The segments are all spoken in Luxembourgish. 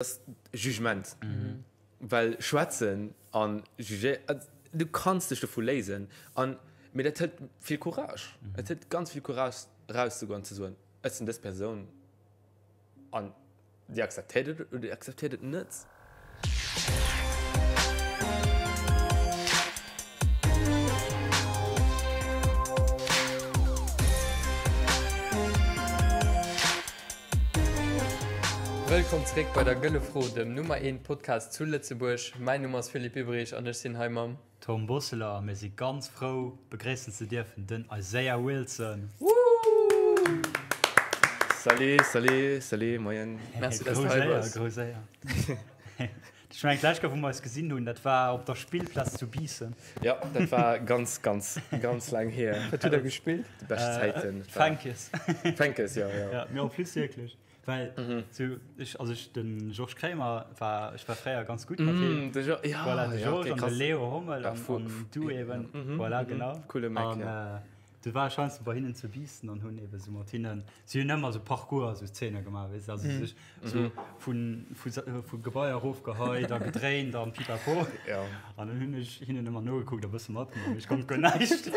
Ass Jugement. Well schwätzen an jugé, du kanns dech dovu léisen an, mee dat hëlt vill Courage. Et hëlt ganz vill Courage erauszegoen an ze soen, ech sinn dës Persoun an dir akzeptéiert et oder dir akzeptéiert et net. Wëllkomm zréck bei der Gëlle Fro, dem Nummer eent Podcast zu Lëtzebuerg. Mäin Numm ass Philippe Ibrich an ech sinn hei mam. Tom Bosseler a mir si ganz frou begréissen ze dierfen den Isaiah Wilson. Salut, salut, salut, moien. Merci dass du hei bass. Grouss Éier, grouss Éier. Ech mengen d'lescht Kéier wou mer eis gesinn hunn, dat war op der Spillplaz zu Biissen. Jo, dat war ganz, ganz, ganz laang hier. Wat hutt der gespillt? Déi bescht Zäiten. Fänkes. Fänkes, jo, jo. Ja, mee en plus wierklech, well sou ech, also ech, de Georges Kremer war, ech war fréier ganz gutt mat him. De Georges, ja, Voilà, de ja, Georges okay, an de krass. Leo Hommel Ja, an, fu- an du eben. Voilà, genau. Coole Mac, An ja. du war ech heiansdo bei hinnen zu Biissen an hunn ebe sou mat hinnen, si hunn ëmmer sou Parcours, sou Szene gemaach, weess de, also sech sou vun, vu, vu Gebaier erofgeheit a gedréint an pipapo. Ja. An dann hunn ech hinnen ëmmer nogekuckt a bësse matgemaach, mee ech konnt guer näischt.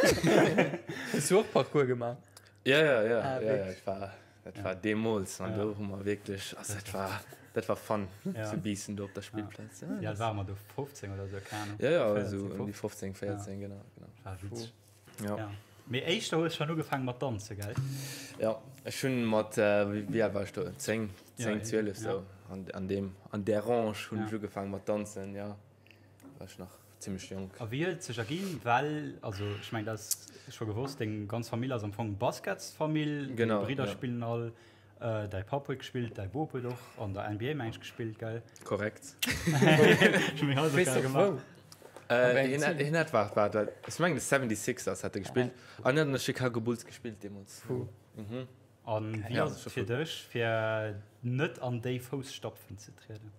Hues du och Parcours gemaach? Ja, ja, ja, Ah, ja, ja, wierklech? et war, dat war deemools an do hu mer wierklech, also dat war, dat war fun Ja. zu Biissen do op der Spillplaz. Ja, Wéi al das- ware mer do? 15 oder sou? Keng Ahnung. Ja, ja, 14, esou ëm déi 15? 15, 14, genau, genau. War witzeg. Ja. Ja. Mee éischter hues schon ugefaangen mat danzen, gell? Ja, ech hunn mat, wéi al war ech do? 10, 10, 12 sou. An, an deem, an där Range hunn ech ugefaangen mat danzen, ja. War ech nach zimmlech jonk. A wéi huet et sech erginn? Well, also ech mengen dat ass scho gewosst, deng ganz Famill ass am Fong Basketsfamill, deng Bridder spillen all, däi Papp huet gespillt, däi Bop huet och an der NBA meng ech gespillt, gell? Korrekt. Ech hu meng Hausaufgabe gemaach. Weess och wou? Äh, hien, hien hat, waart, waart, waart, ech mengen de 76ers hat e gespillt an hien hat an der Chicago Bulls gespillt deemools. Puh. Mhm. An wéi Ja, ass et fir dech, fir net an déi Fousstapfen ze trieden?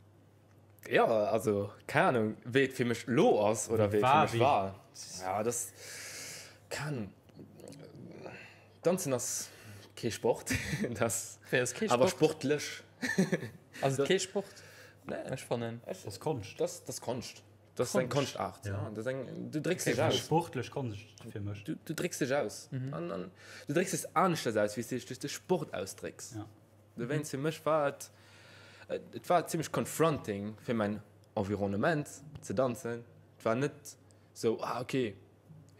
Ja, also, keng Ahnung, wéi et fir mech elo ass oder wéi et fir mech war. Ja, dat, keng Ahnung. Danzen ass kee Sport, dat ass awer sportlech. Ass et kee Sport? Nee. Ech fannen. Dat ass Konscht. Dat ass Konscht. Dat ass eng Konschtart. Ja. Dat ass eng, du drécks dech aus. Sportlech Konscht fir mech. Du, du drécks dech aus. An, an du drécks dech aneschters aus, wéi s du dech duerch de Sport ausdrécks. Ja. Dowéinst, fir mech war et, et war zimmlech confronting fir mäin Environnement ze danzen. Et war net sou, ah okay,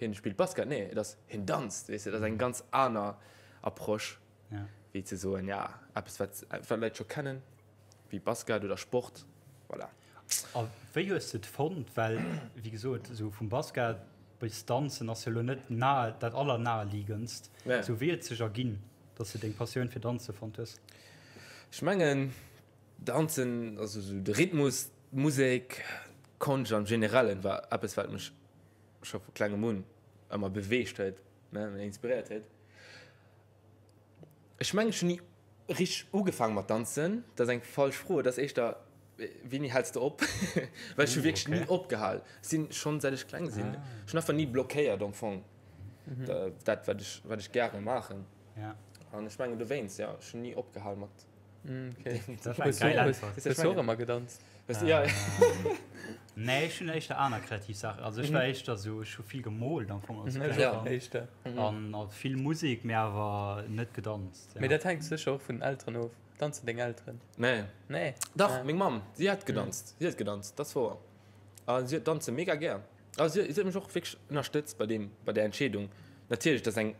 hien spillt Basket. Nee, et ass, hien danzt, weess de. Dat ass eng ganz aner Approche, wéi ze soen, ja, eppes wat, wat d'Leit scho kennen, wéi Basket oder Sport. Voilà. A wéi hues de et fonnt? Well, wéi gesot, esou vum Basket bis Danzen ass jo elo net nahe, dat Allernaheligendst. Esou, wéi huet et sech erginn, dass de deng Passioun fir Danze fonnt hues? Ech mengen, Danzen, also esou de Rhythmus, d'Musek, d'Konscht am Generellen war eppes, wat mech scho vu klengem un ëmmer beweegt huet, ne, inspiréiert huet. Ech mengen, ech hunn ni richteg ugefaangen mat danzen. Dat ass eng falsch Fro. Et ass éischter, Wéini häls de op? Well ech hu wierklech ni opgehal. Ech sinn schonn säit ech kleng sinn. Ech hunn einfach ni blockéiert am Fong dat, wat ech, wat ech gäre maachen. An ech mengen dowéinst, jo, ech hunn ni opgehal mat Dat war eng geil Äntwert. Hues du och ëmmer gedanzt? Ja. Nee, ech hunn éischter aner kreativ Saachen. Also ech war éischter sou, ech hu vill gemoolt am Fong als klenge Ja, Kand. éischter. An a vill Musek, mee awer net gedanzt. Mee dat hänkt sécher och vun den Elteren of. Danzen deng Elteren? Nee. Nee? Dach, meng Mamm, si hat gedanzt. Si huet gedanzt, dat ass wouer. A si huet Danze mega gär. A si huet mech och wierklech ënnerstëtzt bei deem, bei där Entscheedung. Natierlech, dat ass eng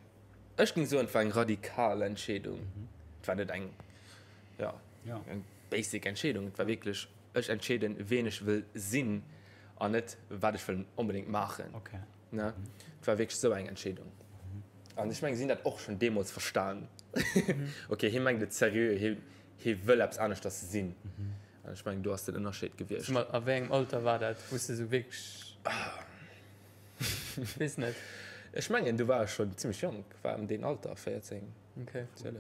Ech géing soen, et war eng radikal Entscheedung. Et war net eng, jo, eng basic Entscheedung. Et war wierklech, ech entscheeden, wien ech wëll sinn an net, wat ech wëll onbedéngt maachen. Ne? Et war wierklech esou eng Entscheedung. An ech mengen, si hunn dat och schonn deemools verstan. Okay, hie mengt et seriö, hie, hie wëll eppes aneschters sinn. An ech mengen, do ass den Ënnerscheed gewiescht. A wéi engem Alter war dat, wou s de esou wierklech. Weess net. Ech mengen du war ech schon zimmlech jonk, war em deen Alter, 14, 12, jo.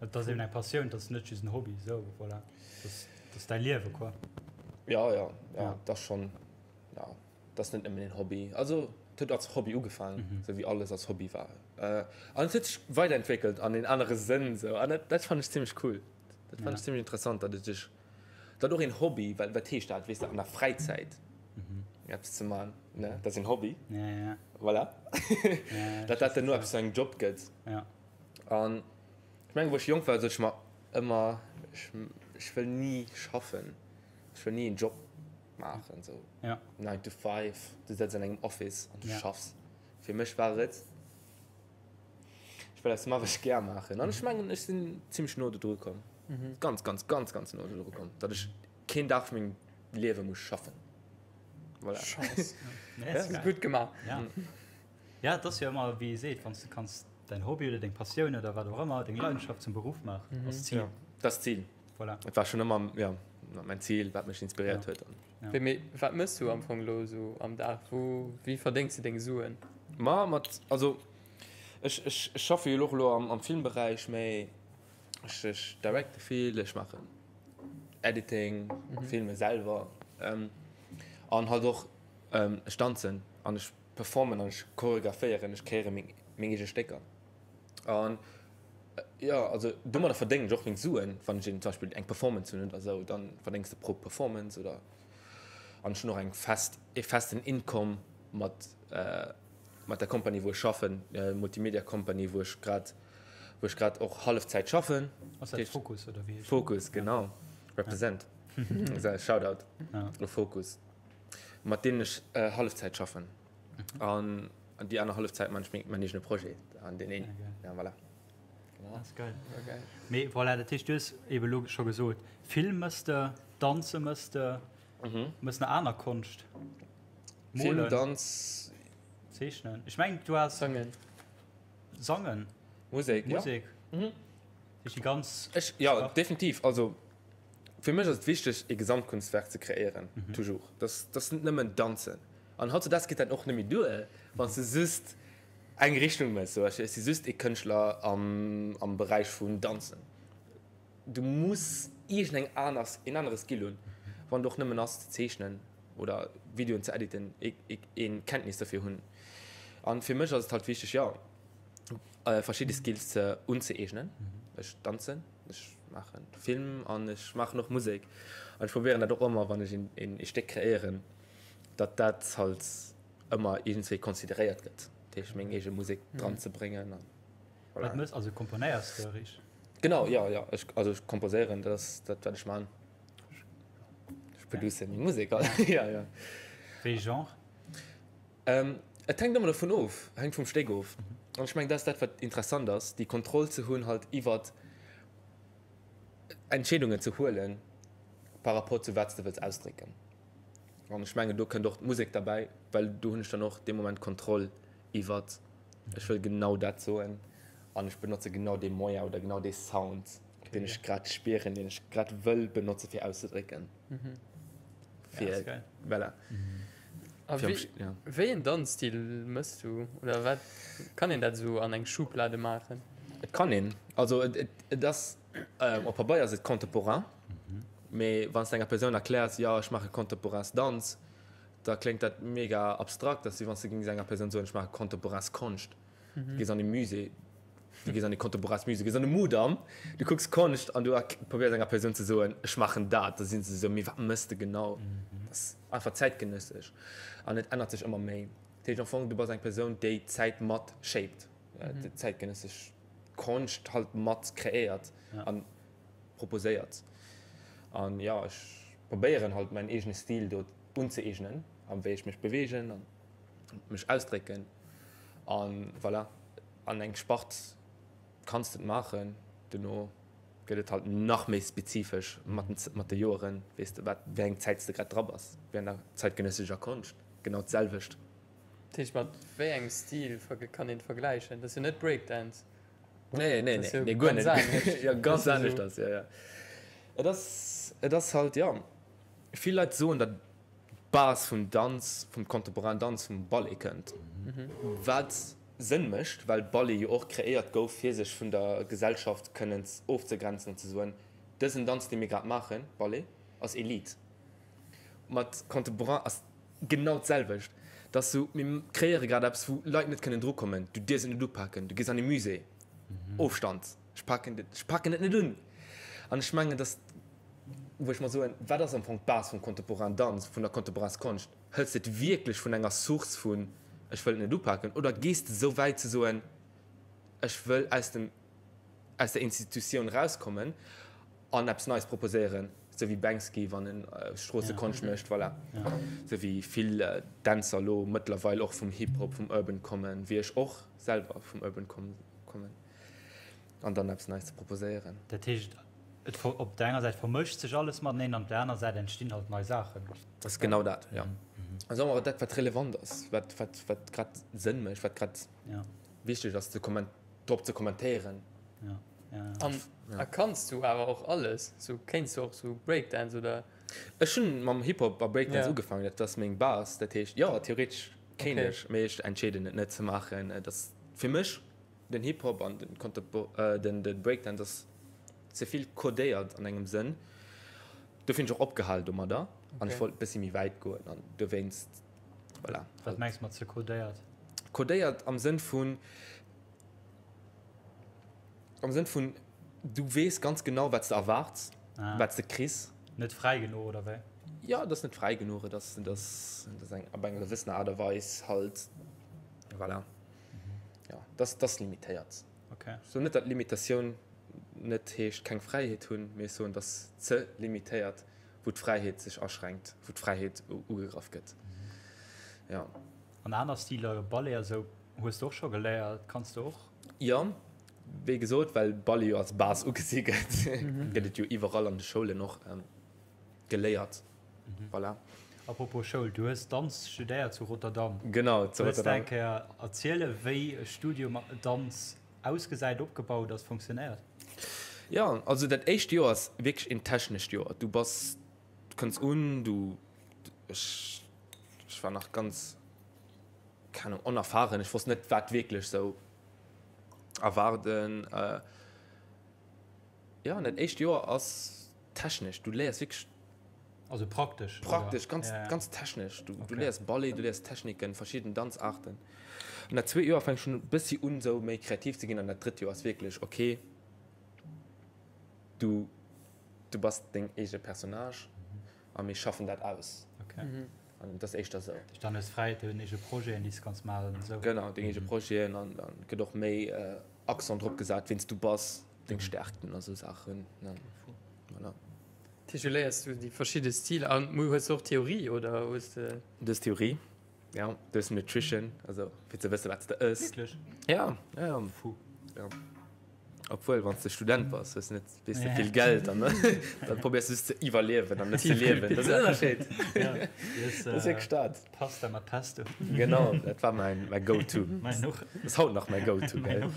Et ass eben eng Passioun, et ass net just en Hobby, esou, voilà, dat ass däi Liewe quoi. Jo, jo, jo, et ass schon, jo, et ass net nëmmen en Hobby. Also et huet als Hobby ugefaangen, esou wéi alles als Hobby war. An et huet sech weiderentwéckelt an en anere Sënn esou, an dat, dat fannen ech zimmlech cool. Dat fannen ech zimmlech interessant, datt et sech. Datt och een Hobby, well wat heescht dat, weess de, an der Fräizäit eppes ze man, ne, dat ass een Hobby, voilà, datt dat duerno eppes zu engem Job gëtt. An ech mengen, wou ech jonk war, sot ech mer ëmmer, ech, ech wëll ni schaffen, ech wëll ni een Job maachen, sou nine to five, du sëtz an engem Office an du schaffs. Fir mech war et. Ech wëll eppes maachen, wat ech gär maachen. An ech mengen, ech sinn zimmlech no do dru komm. Ganz, ganz, ganz, ganz no do dru komm, datt ech keen Dag vu mengem Liewe muss schaffen. Voilà. Chance. Ja. Ja. Gutt gemaach. Ja. Ja, et ass jo ëmmer, wéi ee seet, wann s de kanns däin Hobby oder deng Passioun oder wat och ëmmer, deng Leidenschaft zum Beruff maachen, ass d'Zil. Ja, dat ass d'Zil. Voilà. Et war schonn ëmmer, ja, mäin Zil, wat mech inspiréiert huet. Ja. Wéi, mee wat mëss du am Fong elo esou am Dag? Wou, wéi verdéngs de deng Suen? Ma mat, also ech, ech, ech schaffe jo och elo am, am Filmberäich, mee ech, ech directe vill, ech maachen Editing, filme selwer an halt och ech danzen an ech performen an ech choreographéieren, ech kreéiere meng, meng eege Stécker. An jo, also domadder verdéngen ech och meng Suen, wann ech eben zum Beispill eng Performance hunn oder esou, dann verdéngs de pro Performance oder an ech hunn och eng fest, ee festen Income mat mat der Compagnie wou ech schaffen, Multimedia Company, wou ech grad, wou ech grad och Hallefzäit schaffen. Ass dat Focus oder wéi heescht dat? Focus, genau, represent, Shoutout u Focus, mat deenen ech Hallefzäit schaffen an An déi aner hallef Zäit man ech mäin eegene Projet an deen een. Ja, voilà. Genau. Das ist geil. Ja, geil. Mee voilà, dat heescht, du hues eben elo scho gesot, Film mëss de, Danze mëss de, mhm. mëss nach aner Konscht. Molen. Film, Danz. Zeechnen. Ech mengen, du has. Sangen. Sangen. Musek, Musek. Ja. Mhm. Déi ganz. Ech, ja, definitiv. Also, fir mech ass et wichteg, e Gesamtkunstwerk ze kreéieren. Mhm. Toujours. Das, das net nëmmen Danzen. An hautzudags geet dat och net méi duer, wann s de just eng Richtung méchs. Sou, ech si just ee Kënschtler am, am Beräich vun Danzen. Du muss iergendeng aner, een anere Skill hunn, wann et och nëmmen ass ze zeechnen oder Videoen ze editen, ee, ee Kenntnis dofir hunn. An fir mech ass et halt wichteg, jo, verschidde Skills ze unzëeegnen. Ech danzen, ech maache Film an ech maachen och Musek. An ech probéieren dat och ëmmer, wann ech een, een Stéck kreéieren, datt dat halt ëmmer iergendswéi consideréiert gëtt, dat heescht meng eege Musek dran ze bréngen an voilà. Wat mëss, also komponéiers de richteg? Genau, jo, jo, ech, also ech komposéieren, dat ass dat wat ech man. Ech producen meng Musek halt, jo, jo. Wéi Genre? Et hänkt ëmmer dovun of, hänkt vum Stéck of. An ech mengen dat ass dat wat interessant ass, déi Kontroll ze hunn halt iwwert Entscheedungen ze huelen par rapport zu wat s de wëlls ausdrécken. An ech mengen, do kënnt och d'Musek derbäi, well do hunn ech dann och dee Moment Kontroll iwwert, ech wëll genau dat soen an ech benotze genau dee Moyen oder genau dee Sound, deen ech grad spieren, deen ech grad wëll benotze fir auszedrécken. Fir, voilà. A wéi, wéi en Danzstil mëss du? Oder wat, kann een dat esou an eng Schublade maachen? Et kann een, also et, et ass, op Pabeier ass et contemporain. Mee wann s de enger Persoun erkläers, jo ech maache contemporains Danz, da kléngt dat mega abstrakt. Dat ass wéi wann s de géings enger Persoun soen, ech maache contemporains Konscht. Du gees an e Musée, du gees an e contemporains Musée, du gees an de Mudam, du kucks Konscht an du probéiers enger Persoun ze soen, ech maachen dat. Da si se esou, mee wat mëss de genau? Dat ass einfach zäitgenëssesch an et ännert sech ëmmer méi. Dat heescht am Fong, du bass eng Persoun, déi d'Zäit mat shaped, déi zäitgenëssesch Konscht halt mat kreéiert an proposéiert. An jo, ech probéieren halt mäin eegene Stil do unzëeegnen a wéi ech mech beweegen an mech ausdrécken. An voilà, an eng Spart kanns de et maachen, dono gëtt et halt nach méi spezifesch mat den mat de Joeren, weess de wat wéi eng Zäit s de grad dra bass, wéi an der zeitgenössescher Konscht genau d'selwecht. Dat heescht, mat wéi engem Stil kann een et vergläichen? Dat ass jo net Breakdance. Nee, nee, nee, nee, guer net. Ja, ganz anescht ass, ja, ja. Et ass, et ass halt, ja, vill Leit soen, datt d'Base vum Danz, vum contemporain Danz vum Ballet kënnt. Wat Sënn mécht, well Ballet jo och kreéiert gouf, fir sech vun der Gesellschaft kënnen ofzegrenzen an ze soen, dësen Danz, dee mir grad maachen, Ballet, ass Elite. Mat Contemporain ass Genau d'selwecht. Et ass sou, mir kreéiere grad eppes, wou Leit net kënnen drukommen. Du dierfs et net upaken. Du gees an e Musée. Ofstand. Ech paken et, ech paken et net un. An ech mengen, dass. wou ech mer soen, wat ass am Fong d'Base vum Contemporain Danz, vun der Contemporainskonscht? Hëls de et wierklech vun enger Source vun ech wëll et net upaken oder gees de esou wäit ze soen, ech wëll aus dem, aus der Institutioun rauskommen an eppes Neies proposéieren, esou wéi Banksy, wann en Stroossekonscht mécht, voilà. Esou wéi vill Dänzer elo mëttlerweil och vum Hip-Hop, vum Urban kommen, wéi ech och selwer vum Urban kommen, an dann eppes Neies ze proposéieren. Dat heescht, et op der enger Säit vermëscht sech alles mateneen an op der aner Säit entstinn halt nei Saachen. Dat ass genau dat, jo. Also awer dat, wat relevant ass, wat, wat, wat grad Sënn mécht, wat grad wichteg ass ze drop ze kommentéieren. Ja. Ja. An ja. kanns du awer och alles? So kéints du och so Breakdance oder? Ech hunn mam Hip-Hop a Breakdance ja. ugefaangen, dat ass meng Base. Dat heescht, jo, theoretesch kéint okay. ech, mee ech entscheeden et net ze maachen. Et ass fir mech den Hip-Hop an den, Contempo äh, den, den Breakdance ass ze vill codéiert an engem Sënn. Dofir hunn ech och opgehal domadder an ech wollt e bëssi méi wäit goen an dowéinst, voilà. Wat mengs mat ze codéiert? Codéiert am Sënn vun, am Sënn vun, du weess ganz genau, wat s de erwaarts, wat s de kriss. Net fräi genuch, oder wéi? Jo, et ass net fräi genuch, et ass, et ass, et ass eng, op enger gewëssener Aart a Weis halt, voilà. Jo, et ass, et ass limitéiert. Okay. Ech soen net, datt Limitatioun net heescht keng Fräiheet hunn, mee ech soen, et ass ze limitéiert, wou d'Fräiheet sech aschränkt, wou d'Fräiheet ugegraff gëtt. Jo. An aner Stiler, Ballet a sou, hues de och scho geléiert? Kanns de och? Jo, wéi gesot, well Ballet jo als Base ugesi gëtt, gëtt et jo iwwerall an de Schoulen och geléiert. Voilà. Apropos Schoul, du hues Danz studéiert zu Rotterdam. Genau, zu Rotterdam. Wëlls de eng Kéier erzielen, wéi e Studium Danz ausgesäit, opgebaut ass, funktionéiert? Jo, also dat éischt Joer ass wierklech een technescht Joer. Du bass, du kënns un, du, ech, ech war nach ganz, keng Ahnung, onerfahren, ech wosst net, wat wierklech sou erwaarden. Jo, an dat éischt Joer ass technesch, du léiers wierklech. Also praktesch? Praktesch, ganz, ja, ja. ganz technesch. Du, okay. du léiers Ballet, du léiers Techniken, verschidden Danzarten. An dat zweet Joer fänkt schon e bëssi un, sou méi kreativ ze ginn. An dat drëtt Joer ass wierklech, okay, du, du bass deng eege Personnage a mir schaffen dat aus. Okay. Mhm. An dat ass éischter sou. Dann hues Fräiheet, deng eege Projeten, déi s kanns maachen. Sou. Genau, deng eege Projeten an dann gëtt och méi äh, Accent drop gesat, wien s du bass, deng Stärkten a sou Saachen. Ja. Voilà. Tisch, du léiers du déi verschidde Stiler an hues du och Theorie oder hues de. Du hues Theorie, ja, du hues Nutrition, also fir ze wësse wat s de ëss. Wierklech? Ja, ja, ja. Fou. Ja. Obwuel, wann s de Student bass, hues de net weess de vill Geld an dann probéiers du just ze iwwerliewen an net ze liewen. Dat ass en Ënnerscheed. Ja, Dat ass wierklech dat. Pasta mat Pesto. Genau, dat war mäin, mäi Go-to. Mäin och. Dat ass haut nach mäi Go-to, gell. Mäin och.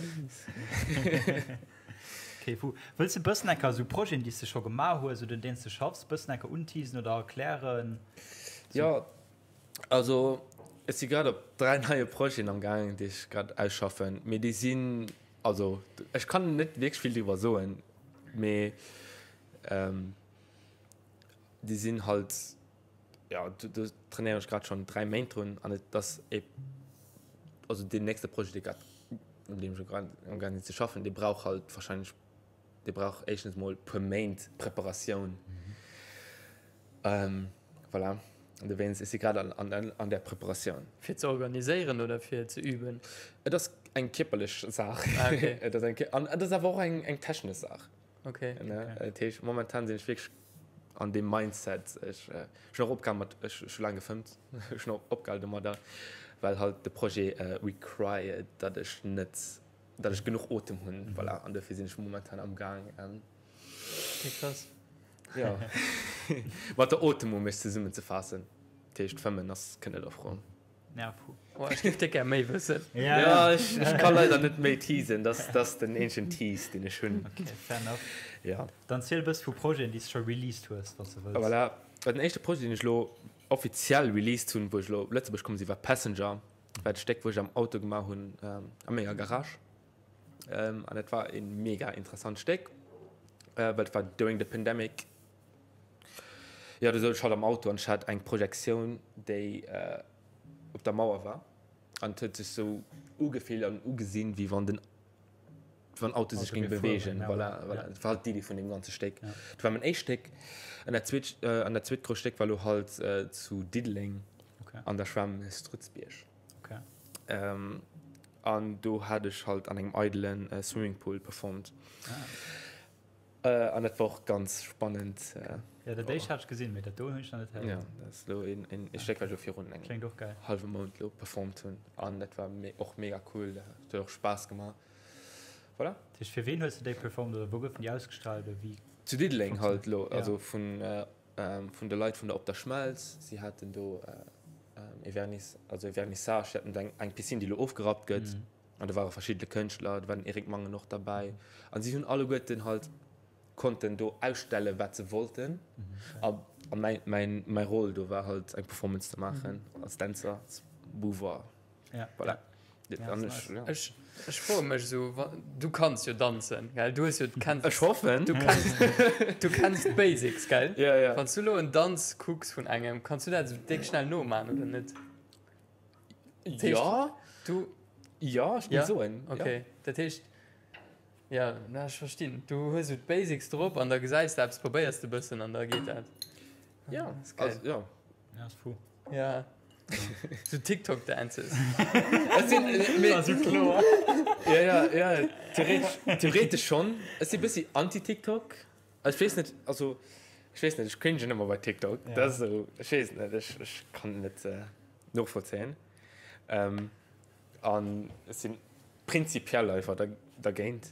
Okay, fou. Wëlls de bëssen enker esou Projeten, déi s de scho gemaach hues oder un deenen s de schaffs, bëssen enker unteasen oder erklären? Jo, also ech si grad op 3 neie Projeten am gaangen, déi ech grad ausschaffen, mee déi sinn, also ech kann net wierklech vill driwwer soen, mee déi sinn halt, jo, do trainéieren ech grad schonn 3 Méint drun an et ass e, also deen nächste Projet, dee grad, un deem ech grad am gaangen sinn ze schaffen, dee brauch halt warscheinlech, dee brauch éischtens mol e puer Méint Preparatioun. Voilà, an dowéinst, ech si grad an, an, an där Preparatioun. Fir ze organiséieren oder fir ze üben? Et ass eng kierperlech Saach. Ah, okay. Et ass eng, an et ass awer och eng, eng technesch Saach. Okay. Ne? Dat heescht, momentan sinn ech wierklech an deem Mindset. Ech hunn och opgehal mat, ech hu laang gefëmmt, ech hunn och opgehal domadder, well halt de Projet required, datt ech net, datt ech genuch Otem hunn. Voilà, an dofir sinn ech momentan am Gaang. Okay, krass. Jo, mat der Otemung mech zesummenzefaassen. Dat heescht, fëmmen ass, kënnt net a Fro. Ja, puh. Oh, ech géif déck gär méi wëssen. Ja, ja ech, ech ka leider net méi teasen. Dat ass den eenzegen Tease, deen ech hunn. Okay, fair enough. Ja. Dann ziel e bësse vu Projeten, déi s de scho released hues, wann s de wëlls. Voilà. Den éischte Projet, deen ech elo offiziell released hunn, wou ech elo op Lëtzebuerg komm sinn, war Passenger. War dat Stéck, wou ech am Auto gemaach hunn, a menger Garage. An dat war e mega interessant Stéck, well et war during the pandemic. Jo, do souz ech halt am Auto an ech hat eng Projektioun, déi op der Mauer war an et huet sech sou ugefillt an ugesinn, wéi wann den. Wann Auto sech géing beweegen. Voilà, voilà. Dat war halt d'Iddi vun deem ganze Stéck. Dat war mäin éischt Stéck. An dat zweet, an dat zweet grousst Stéck war lo halt zu Diddeleng an der Schwämm Strutzbierg. An do hat ech halt an engem eidele Swimmingpool performt. An dat war och ganz spannend. Jo, dat éischt hat ech gesinn, mee dat do hunn ech nach net héieren. Jo, dat ass elo een Stéck, wat ech elo virun engem hallwe Mount elo performt hunn. An dat war och mega cool, dat huet och Spaass gemaach. Voilà. Dat heescht, fir ween hues de déi performt oder wou goufen déi ausgestraalt oder wéi? Zu Diddeleng halt elo, also vun de Leit vun der Op der Schmelz. Si haten do ee Vernis, also ee Vernissage, si haten do eng Piscine, déi elo ofgerappt gëtt. An do ware verschiddene Kënschtler, do war den Eric Mangen och derbäi. An si hunn alleguerten halt konnten do ausstellen, wat se wollten. A mäin, mäin, mäi Rôle do war halt eng Performance ze maachen als Dänzer, als Mover. Ja. Voilà. Ja, An ech, ja. Ech, ech froe mech esou, wa, du kanns jo danzen, gell? Du hues jo, kenns, Ech hoffen. Du kenns, du kenns d'Basics, gell? Ja, ja. Wann s du elo en Danz kucks vun engem, kanns du dat esou déck schnell nomachen oder net? Ja. Du, Ja, ech Ja? géing soen. Okay, dat heescht, ja, na, ech verstinn. Du hues esou d'Basics drop an da gesäis de eppes, probéiers de e bëssen an da geet dat. Ja, Ah, ist geil. also, ja. Ja, ass fou. Ja. So TikTok Dances. Ech sinn, mee, War sou kloer. ja, ja, ja, theoretesch, theoretesch schonn. Ech si bëssi anti-TikTok. Also, ech weess net, also, ech weess net, ech cringen ëmmer bei TikTok. Ja. Dat ass esou, ech weess net, ech, ech kann et net novollzéien. An ech sinn prinzipiell einfach dergéint.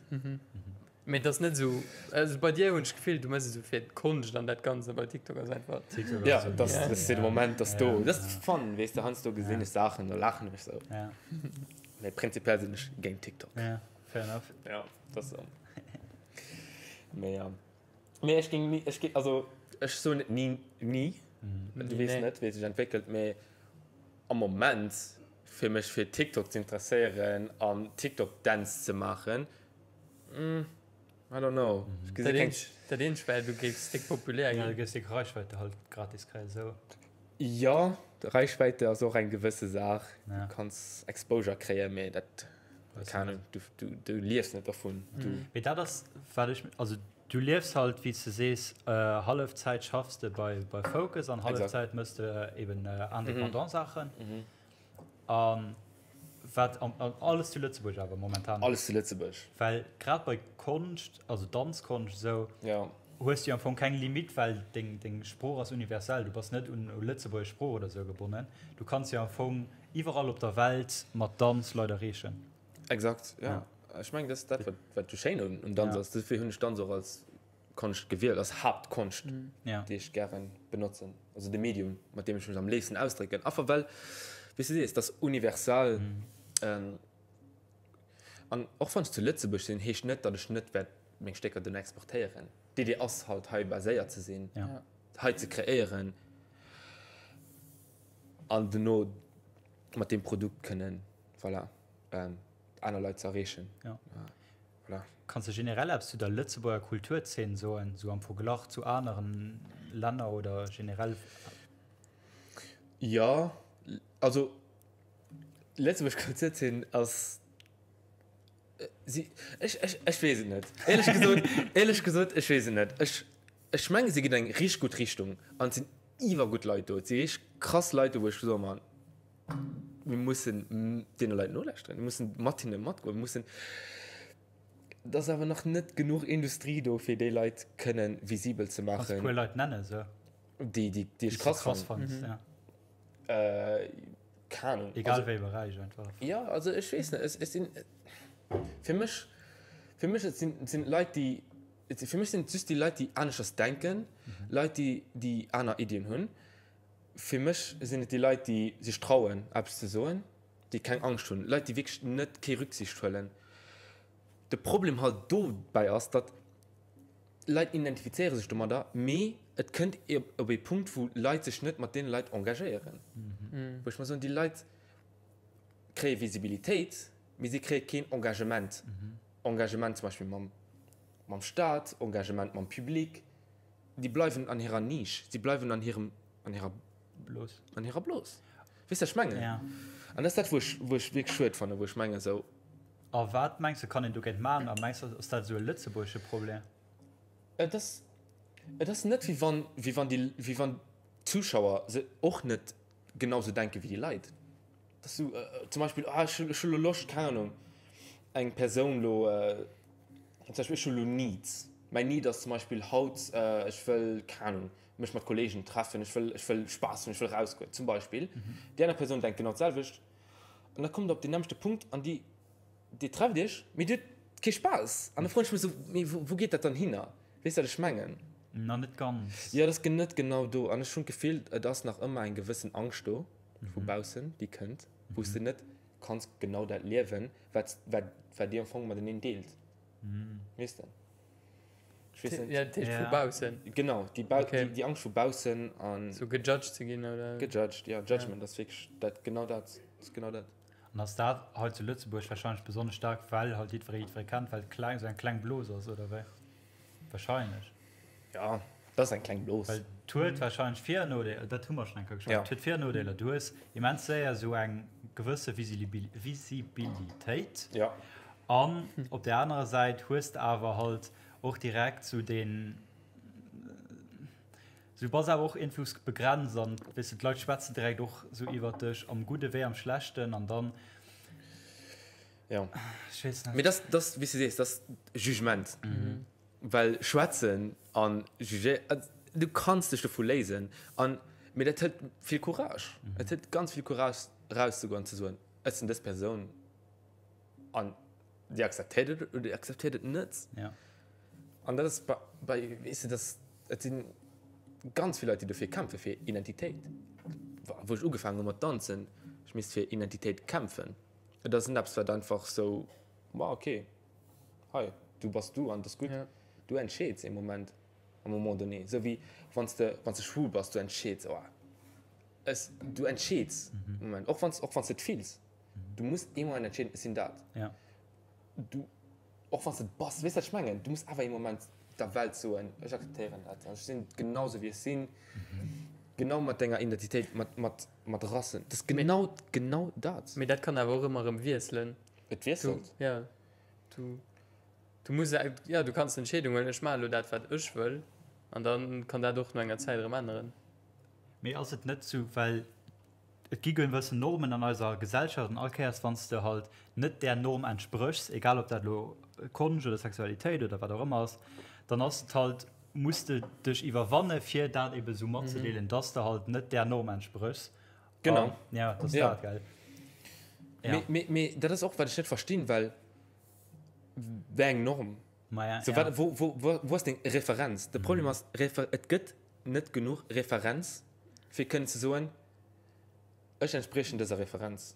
Mee et ass net esou, also bei dir hunn ech d'Gefill, du méchs et esou fir d'Konscht an dat Ganzt, a bei TikTok ass einfach. TikTok Ja, ass esou. dat ass de Moment, dass do, Ja. dat ass fun, weess de, heiansdo gesinn ech Saachen, da laachen ech esou. Ja. Mee prinzipiell sinn ech géint TikTok. Ja, fair enough. Ja, dat ass esou. Mee ja. Mee ech géing ni, ech géing, also ech soen net ni, ni, du weess Nee. net, wéi et sech entwéckelt, mee am Moment fir mech fir TikTok ze interesséieren an TikTok-Dänz ze maachen, I don't know. Ech gesi Dat keng. eenzegt, dat eenzegt wär, du géifs déck populär Ja, du ginn. géifs déck Reichweite halt gratis kréien, esou. Jo, Reichweite ass och eng gewësse Saach. Ja. Du kanns Exposure kréien, mee dat, Weiss keng net. Ahnung, du, du, du liefs net dervun. Du, Mee dat ass, wat ech, also du liefs halt, wéi s de sees, Hallefzäit schaffs de bei, bei Focus an Exakt. Hallefzäit mëss de eben indépendant Saachen. An wat, an alles zu Lëtzebuerg awer momentan? Alles zu Lëtzebuerg. Well grad bei Konscht, also Danzkonscht esou, Ja. hues du jo am Fong keng Limite, well deng, deng Sprooch ass universell. Du bass net un lëtzebuergesch Sprooch oder esou gebonnen. Du kanns jo am Fong iwwerall op der Welt mat Danz Leit erreechen. Exakt, ja. Ech mengen, dat ass dat, wat, wat esou schéin un, un Danz Ja. ass. Dofir hunn ech Danz och als Konscht gewielt, als Haaptkonscht, Ja. déi ech gären benotzen. Also de Medium, mat deem ech mech am léifsten ausdrécken. Einfach well, wéi s du sees, et ass universal. An och wann ech zu Lëtzebuerg sinn, heescht net, datt ech net wäert meng Stécker duerno exportéieren. D'Idee ass halt, hei baséiert ze sinn, Ja. hei ze kreéieren an duerno mat deem Produkt kënnen, voilà, aner Leit ze erreechen. Ja. Voilà. Kanns de generell eppes zu der Lëtzebuerger Kulturzeen soen, sou am Verglach zu aneren Länner oder generell? Jo, also Lëtzebuerg Kulturzeen ass si ech ech ech weess et net. Éierlech gesot, éierlech gesot, ech weess et net. Ech ech menge se geet an eng richteg gutt Richtung an et sinn iwwergutt Leit do. Et si richteg krass Leit do, wou ech soe man, mir mussen deene Leit nolauschteren, mir mussen mat hinne matgoen, mir mussen. Et ass awer nach net genuch Industrie do, fir déi Leit kënne visibel ze Kanns de e maachen. puer Leit nennen, esou, Déi, déi, déi déi ech s de krass krass fannen? fanns? Ja. Äh, keng Ahnung. Egal Also, wéi Beräich einfach. ja, also ech weess net, ech, ech sinn, fir mech, fir mech et sinn, sinn Leit, déi, et si, fir mech sinn et just déi Leit, déi aneschters denken, Leit, déi, déi aner Iddien hunn. Fir mech sinn et déi Leit, déi sech trauen, eppes ze soen, déi keng Angscht hunn, Leit, déi wierklech net kee Rücksicht huelen. De Problem halt dobäi ass, datt Leit identifizéiere sech domadder, mee et kënnt op ee Punkt, wou Leit sech net mat deene Leit engagéieren. Wou ech mer soen, déi Leit kréie Visibilitéit, mee si kréie keen Engagement. Engagement zum Beispill mam, mam Staat, Engagement mam Public. Déi bleiwen an hirer Nisch, si bleiwen an hirem, an hirer Blos. An hirer Blos. Weess de, wat ech mengen? Ja. An dat ass dat, wou ech, wou ech wierklech schued fannen, wou ech mengen esou. A wat mengs de kann een dogéint maachen? A mengs de ass dat esou e lëtzebuergesche Problem? Et ass, et ass net wéi wann, wéi wann déi, wéi wann d'Zuschauer se och net genau sou denke wéi déi Leit. Et ass sou, zum Beispill, ah ech hu, ech hu lo Loscht, keng Ahnung, eng Persoun lo, zum Beispill ech hu lo Needs, mäin Need ass zum Beispill haut, ech wëll, keng Ahnung, mech mat Kollegen treffen, ech wëll, ech wëll Spaass hunn, ech wëll rausgoen, zum Beispill. Déi aner Persoun denkt genau d'selwecht. An da kommt der op deen nämmlechte Punkt an déi, dir trefft iech, mee dir hutt kee Spaass. An da froen ech mech esou, mee wou, wou geet dat dann hinner? Weess de, wat ech mengen? Na, net ganz. Jo, dat ass net genau do. An ech hunn d'Gefill, et ass nach ëmmer eng gewëssen Angscht do vu baussen, déi kënnt, wou s de net kanns genau dat liewen, wat, wat, wat dir am Fong mateneen deelt. Weess de? Ech weess net. Ja, dat heescht vu baussen. Genau, déi, Bau, okay. déi, déi Angscht vu baussen an. Sou gejudged ze ginn, oder? Gejudged, ja. Judgment ja. ass wierklech dat, genau dat. Ass genau dat. An ass dat hei zu Lëtzebuerg warscheinlech besonnesch staark, well halt jiddweree jiddweree kennt, well et kleng, sou eng kleng Blos ass, oder wéi? Warscheinlech. Ja, dat ass eng kleng Blos. Well et huet warscheinlech Vir an Nodeeler, dat hu mer schonn eng Kéier geschwat, et huet Vir an Nodeeler. Du hues immens séier esou eng gewësse Visibilitéit. Ja. An op där anerer Säit hues de awer halt och direkt sou deen, du bass awer och iergendwous begrenzt an, weess de, d'Leit schwätzen direkt och sou iwwert dech, am Gudde wéi am Schlechten an dann, Ja. ech weess net. Mee dat, dat, wéi s de sees, dat ass Jugement. Well schwätzen an jugé, du kanns dech dovu léisen an, mee dat hëlt vill Courage. Et hëlt ganz vill Courage erauszegoen an ze soen, ech sinn dës Persoun. An Dir akzeptéiert et oder Dir akzeptéiert et net. Ja. An dat ass bei, bei weess de, dass et si ganz vill Leit, déi dofir kämpfe fir Identitéit. Wou ech ugefaangen hu mat danzen, ech misst fir Identitéit kämpfen. Et ass net eppes, wat einfach sou, ma okay, hei, du bass du an et ass gutt. Ja. Du entscheeds ee Moment, à un moment donné. Esou wéi wann s de, wann s de schwul bass, du entscheeds, oh, es, du entscheeds e Moment, och wann s, och wann s de et fills. Du muss ee Moment entscheeden, ech sinn dat. Ja. Du, och wann s de et bass, weess wat ech mengen? Du muss awer ee Moment der Welt soen, ech akzeptéieren dat, ech sinn genau sou wéi ech sinn, genau mat denger Identitéit, mat, mat, mat Rassen. Dat ass genau, genau dat. Mee dat kann awer och ëmmer erëm wiesselen. Et wiesselt. Du, ja. Du, du muss, ja, du kanns d'Entscheedung huelen, ech maache lo dat, wat ech wëll, an da kann dat och no enger Zäit erëm änneren. Mee ass et net sou, well Et gi gewëssen Normen an eiser Gesellschaft an all Kéiers wann s de halt net där Norm entspréchs, egal ob dat elo Konscht oder Sexualitéit oder wat och ëmmer ass, dann ass et halt, muss de dech iwwerwanne fir dat ebe sou matzedeelen, dass de halt net där Norm entspréchs. Genau. Ja, dat ass dat, gell? Ja. Mee, mee dat ass och wat ech net verstinn, well wéi eng Norm? Maja, So, ja. wat, wou, wou, wou, wou ass deng Referenz? De Problem ass, Refer, et gëtt net genuch Referenz fir kënnen ze soen, ech entspriechen dëser Referenz.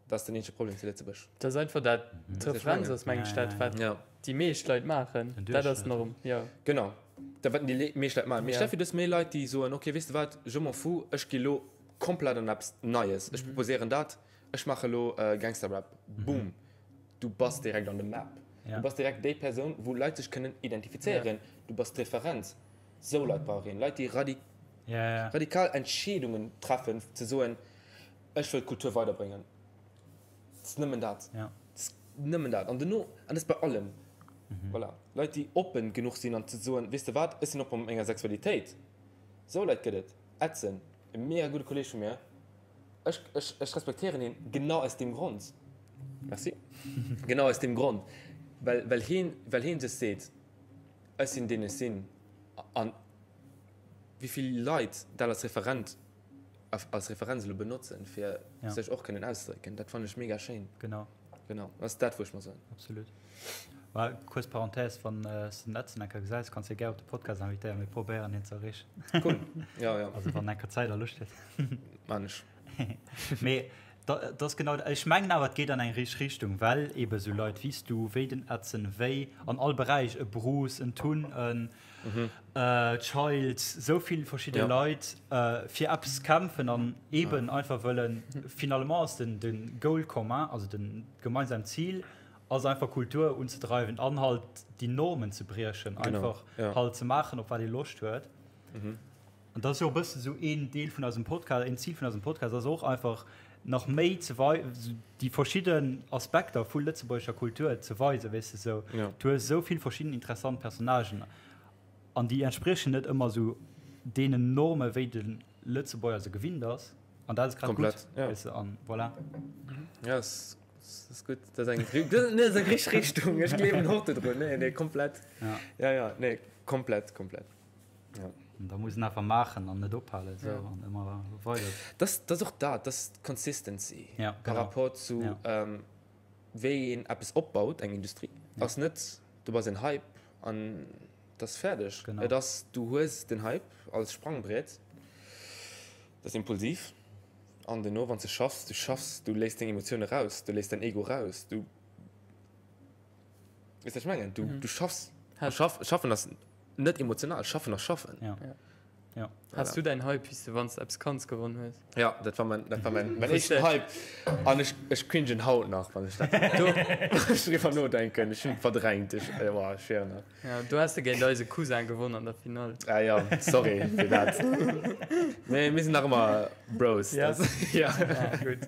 Dat ass den eenzege Problem zu Lëtzebuerg. Dat ass einfach dat, d'Referenz ass, meng ech, dat, wat déi meescht Leit maachen. Dat ass d'Norm, jo. Genau, dat wat déi meescht Leit maachen. Mee stell vir, du hues méi Leit, déi soen, okay, weess de wat, je m'en fous, ech gi lo komplett an eppes Neies, ech proposéieren dat, ech maache lo Gangster-Rap. Boom, du bass direkt an de Map. Du bass direkt déi Persoun, wou Leit sech kënnen identifizéieren. Du bass d'Referenz. Sou Leit brauch een, Leit, déi radikal Entscheedungen treffen, ze soen, ech wëll d'Kultur weiderbréngen. Et ass nëmmen dat. Et ass nëmmen dat. An duerno, an dat ass bei allem, voilà, Leit, déi oppen genuch sinn an ze soen, weess de wat, ech sinn oppe mat menger Sexualitéit. Sou Leit gëtt et. Edson, e mega gudde Kolleeg vu mir, ech, ech, ech respektéieren hien genau aus deem Grond. Merci. Genau aus deem Grond, well, well hien, well hien sech seet, Ech sinn deen ech sinn. An wéi vill Leit dat als Referent, als Referenz elo benotzen, fir sech och kënnen auszedrécken, dat fannen ech mega schéin. Genau. Genau, dat ass dat, wou ech mer soen. Absolut. Mä kuerz Parenthèse, wann s de den Edson eng Kéier gesäis, kanns de hie gär op de Podcast invitéieren, mir probéieren hien ze erreechen. Cool, jo, jo. Also wann en eng Kéier Zäit a Loscht huet. Maan ech. Mee dat ass genau, ech mengen awer, et geet an eng richteg Richtung, well eebe sou Leit wéi s du, wéi den Edson, wéi an all Beräich, e Bruce, en Tun, en Child, sou vill verschidde Leit fir eppes kämpfen an eeben einfach wëllen, finalement ass den de Goal commun, also den gemeinsamt Zil ass einfach Kultur unzedreiwen an halt déi Normen ze briechen, einfach halt ze maachen, op wat ee Loscht huet. An dat ass jo och e bëssen esou een Deel vun eisem Podcast, een Zil vun eisem Podcast ass och einfach. nach méi ze wei déi verschidden Aspekter vu lëtzebuergescher Kultur ze weisen, weess de sou. Ja. Du hues esou vill verschidden interessant Personnagen an déi entspriechen net ëmmer sou deenen Norme wéi de Lëtzebuerger se gewinnt ass an dat ass grad gutt, Komplett, ja. weess de, an voilà. Ja, ass, ass gutt. Dat ass eng, dat ass eng richteg Richtung. Ech gleewen och dodrun. Nee, nee, komplett. Ja. Ja, ja, nee, komplett, komplett. Ja. An da muss en einfach maachen an net ophalen esou Ja. an ëmmer weider. Das, das och dat, das ist Consistency. Ja, Par genau. rapport zu Ja. ähm, wéi een eppes opbaut, eng Industrie. Ja. Ass net, du bass en Hype an dat ass fäerdeg. Genau. Et ass, du hues den Hype als Sprangbriet, dat ass impulsiv an duerno, wann s de schaffs, du schaffs, du léiss deng Emotioune raus, du léiss däin Ego raus, du, weess wat ech mengen, du, Mhm. du schaffs. Hat- Schaff, schaffen ass Net emotional, schaffen ass schaffen. Ja. Ja. Ja. Has du däin Hype, wéi s de wann s de eppes kanns gewonn hues? Ja, dat war mein, dat war mein, mein éischten Hype. An ech, ech cringen haut nach, wann ech dat do ech driwwer nodenken. Ech hunn et verdrängt. Ech, äh, boah, ech schwéieren nach. Ja, do has de géint eise Cousin gewonnen an der Finall. Ah ja, sorry fir dat. Mee mir sinn nach ëmmer Bros. Ja. Das, ja. Ja, gutt.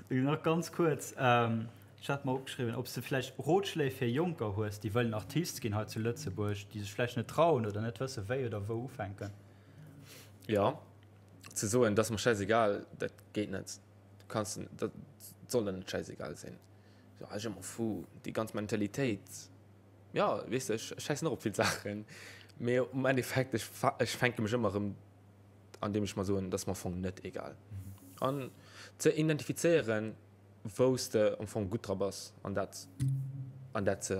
Nach ganz kuerz, ähm, ech hat mer opgeschriwwen, ob s de vläicht Rotschléi fir Jonker hues, déi wëllen Artist ginn hei zu Lëtzebuerg, déi sech vläicht net trauen oder net wësse wéi oder wou ufänken. Jo, ze soen, dat ass mer schäisegal, dat geet net. Du kanns, dat soll der net schäisegal sinn. So, ah, je m'en fous, déi ganz Mentalitéit. Jo, weess de, ech schäissen och op vill Saachen, mee um Endeffekt, ech, ech fänke mech ëmmer erëm andeem ech mer soen, dat ass mer am Fong net egal. An ze identifizéieren, wou s de am Fong gutt dra bass an dat, an dat ze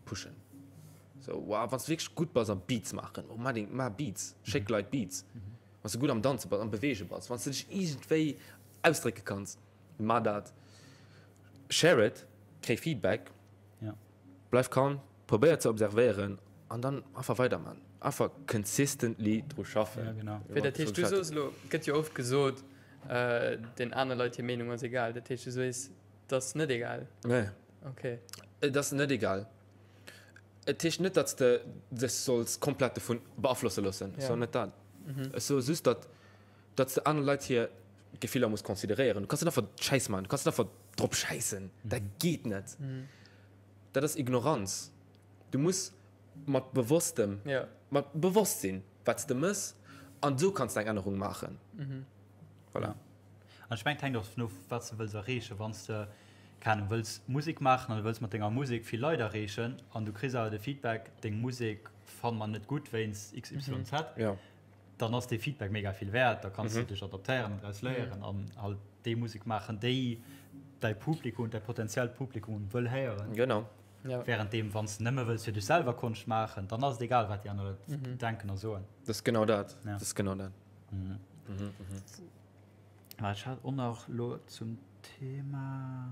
pushen. So, wow, wann s de wierklech gutt bass am Beats maachen, oh ma deng, maach Beats, schéck Leit Beats. Wann s de gutt am Danze bass, am Beweege bass, wann s de dech iergendwéi ausdrécke kanns, maach dat. Share it, kréi Feedback. Bleif calm, probéier ze observéieren an dann einfach weiderman. Einfach consistently dru schaffen. Ja, genau. Wéi, dat heescht, du soos elo, et gëtt jo oft gesot, den aner Leit hir Meenung ass egal. Dat heescht, du sees, et ass net egal? Nee. Okay. Et ass net egal. Et heescht net, datt s de dech solls komplett dovun beaflosse loossen. Ech soen net dat. Ech soe just, datt datt s de aner Leit hir Gefiller muss consideréieren. Du kanns net einfach Schäiss maachen. Du kanns net einfach drop schäissen. Dat geet net. Dat ass Ignoranz. Du muss mat bewosstem, Ja. mat Bewosstsinn, wat s de mëss, an esou kanns de eng Ännerung maachen. Voilà. An ech mengen, et hänkt och dovun of, wat s de wëlls erreechen. Wann s de, keng Ahnung, wëlls Musek maachen an du wëlls mat denger Musek vill Leit erreechen an du kriss awer de Feedback, deng Musek fanne mer net gutt wéinst XYZ, Ja. dann ass dee Feedback mega vill wäert, da kanns du dech adaptéieren an draus léieren an halt déi Musek maachen, déi däi Publikum, däi potenziellt Publikum wëll héieren. Genau. Ja. Währenddeem, wann s de nëmme wëlls fir dech selwer Konscht maachen, dann ass et egal, wat déi aner Leit denken a soen. Dat ass genau dat. Ja. Dat ass genau dat. Mä ech hat och nach elo zum Thema.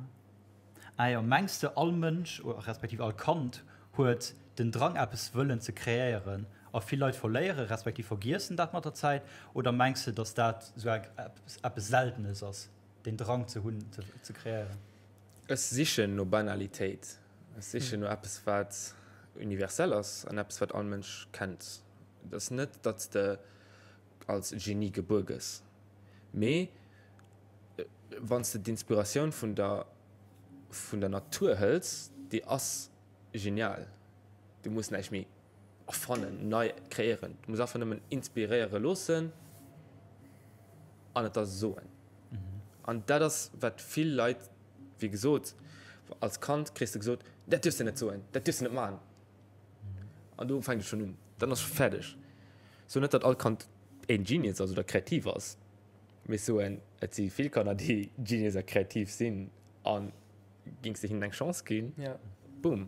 Ah jo, mengs de all Mënsch, respektiv all Kand huet den Drang eppes wëllen ze kreéieren a vill Leit verléiere respektiv vergiessen dat mat der Zäit oder mengs de datt dat sou eppes Seltenes ass, deen Drang ze hunn ze kreéieren? Ech sichen no Banalitéit. Ech sichen no eppes wat universell ass an eppes wat all Mënsch kennt. Et ass net datt s de als Genie gebuer gëss, mee wann s de d'Inspiratioun vun der vun der Natur hëls, déi ass genial. Du muss näischt méi erfannen, nei kreéieren. Du muss einfach nëmmen inspiréiere loossen an et da soen. An dat ass, wat vill Leit, wéi gesot, als Kand kriss de gesot, dat duerfs de net soen, dat duerfs de net maachen. An do fänkt et schonn un. Dann ass scho fäerdeg. Soen net, datt all Kand een Genius ass oder kreativ ass. Mee soen, et si vill Kanner, déi Genius a kreativ sinn a géings de hinnen eng Chance ginn, Ja. boom.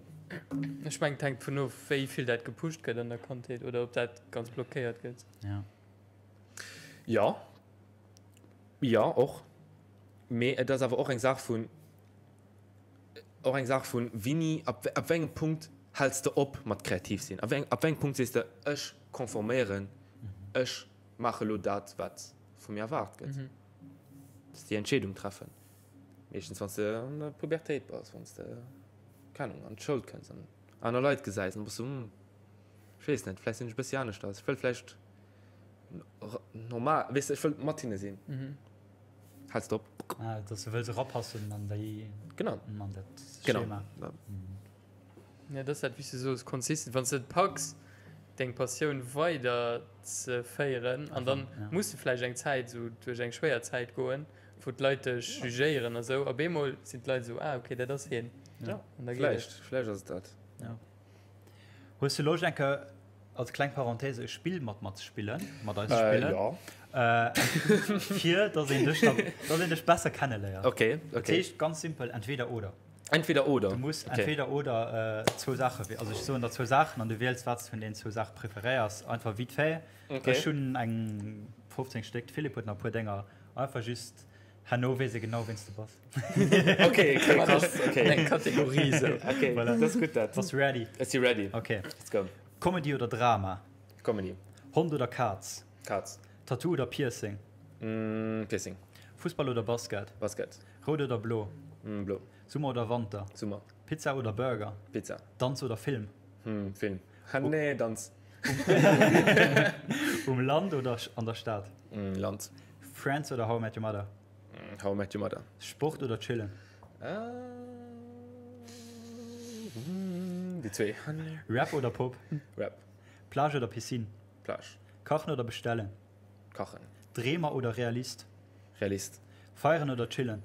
Ech mengen, et hänkt vun of, wéi vill dat gepusht gëtt an der Kandheet oder ob dat ganz blockéiert gëtt. Ja. Jo. Jo, och. Mee et ass awer och eng Saach vun, och eng Saach vun wéini, ab, ab wéi engem Punkt häls de op mat kreativ sinn? Ab wéi, ab wéi engem Punkt sees de, ech konforméieren, ech maache lo dat, wat vu mir erwaart gëtt. Mm -hmm. Déi Entscheedung treffen. Meeschtens wann s de an der Pubertéit bass, wann s de, keng Ahnung, an d'Schoul kënns an aner Leit gesäis, dann bass du, hm, ech weess net, vläicht sinn ech e bëssi aneschters, ech wëll vläicht normal, weess de, ech wëll mat hinne sinn. Mm -hmm. Häls de op. Ah, dass du wëlls erapassen an déi. Genau. An dat Schema. Genau. Ja, dat ass dat, wéi s du soos, consistent. Wann s de et packs, deng Passioun weider ze féieren, an dann muss de vläicht eng Zäit esou duerch eng schwéier Zäit goen, wou d'Leit dech jugéieren a sou. Op eemol sinn d'Leit esou, ah okay, dat ass hien. Ja, vläicht, vläicht ass et dat. Ja. Hues du Loscht eng Kéier als kleng Parenthèse e Spill mat mer ze spillen, mat eis ze spillen? Ja. Fir dass een dech, dass een dech besser kenneléiert. Okay, okay. Dat heescht ganz simpel, entweder oder. Entweder oder. Du muss entweder oder zwou Saache, also ech soen der zwou Saachen an du wiels wat s de vun deenen zwou Saache preferéiers, einfach vite fait. Okay. Ech hunn eng 15 Stéck, de Philippe huet nach e puer Dénger, einfach just herno weess ee genau ween s de bass. Okay, okay, krass, okay. Eng Kategorie sou. Okay, voilà. Dat ass gutt dat. Bass du ready? Ech si ready. Okay. Let's go. Comedy oder Drama? Comedy. Hond oder Kaz? Kaz. Tattoo oder Piercing? Piercing. Fussball oder Basket? Basket. Rout oder blo? Blo. Summer oder Wanter? Summer. Pizza oder Burger? Pizza. Danz oder Film? Film. Ha nee, Danz. Um Land oder an der Stad? Land. Friends oder How I Met Your Mother? How I Met Your Mother. Sport oder chillen? Déi zwee. Rap oder Pop? Rap. Plage oder Piscine? Plage. Kachen oder bestellen? Kachen. Dreemer oder Realist? Realist. Feieren oder chillen?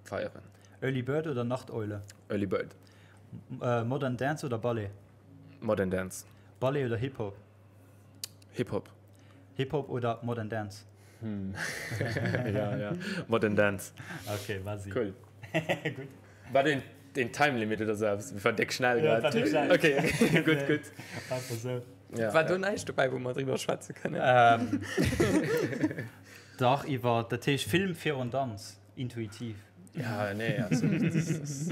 Feieren. Early Bird oder Nachteule? Early Bird. Modern Dance oder Ballet? Modern Dance. Ballet oder Hip Hop? Hip Hop. Hip Hop oder Modern Dance? Ja, ja. Modern Dance. Okay, vas-y. Cool. Gutt. War den, den Time Limit oder so eppes? War déck schnell Ja, war grad. déck schnell. Okay, okay. gutt, gutt. Einfach sou. Ja, War do näischt dobäi, wou mer driwwer schwätze kënnen? Ähm, dach, iwwer, dat heescht Film virun Danz, intuitiv. Ja, nee, also, das, das, das.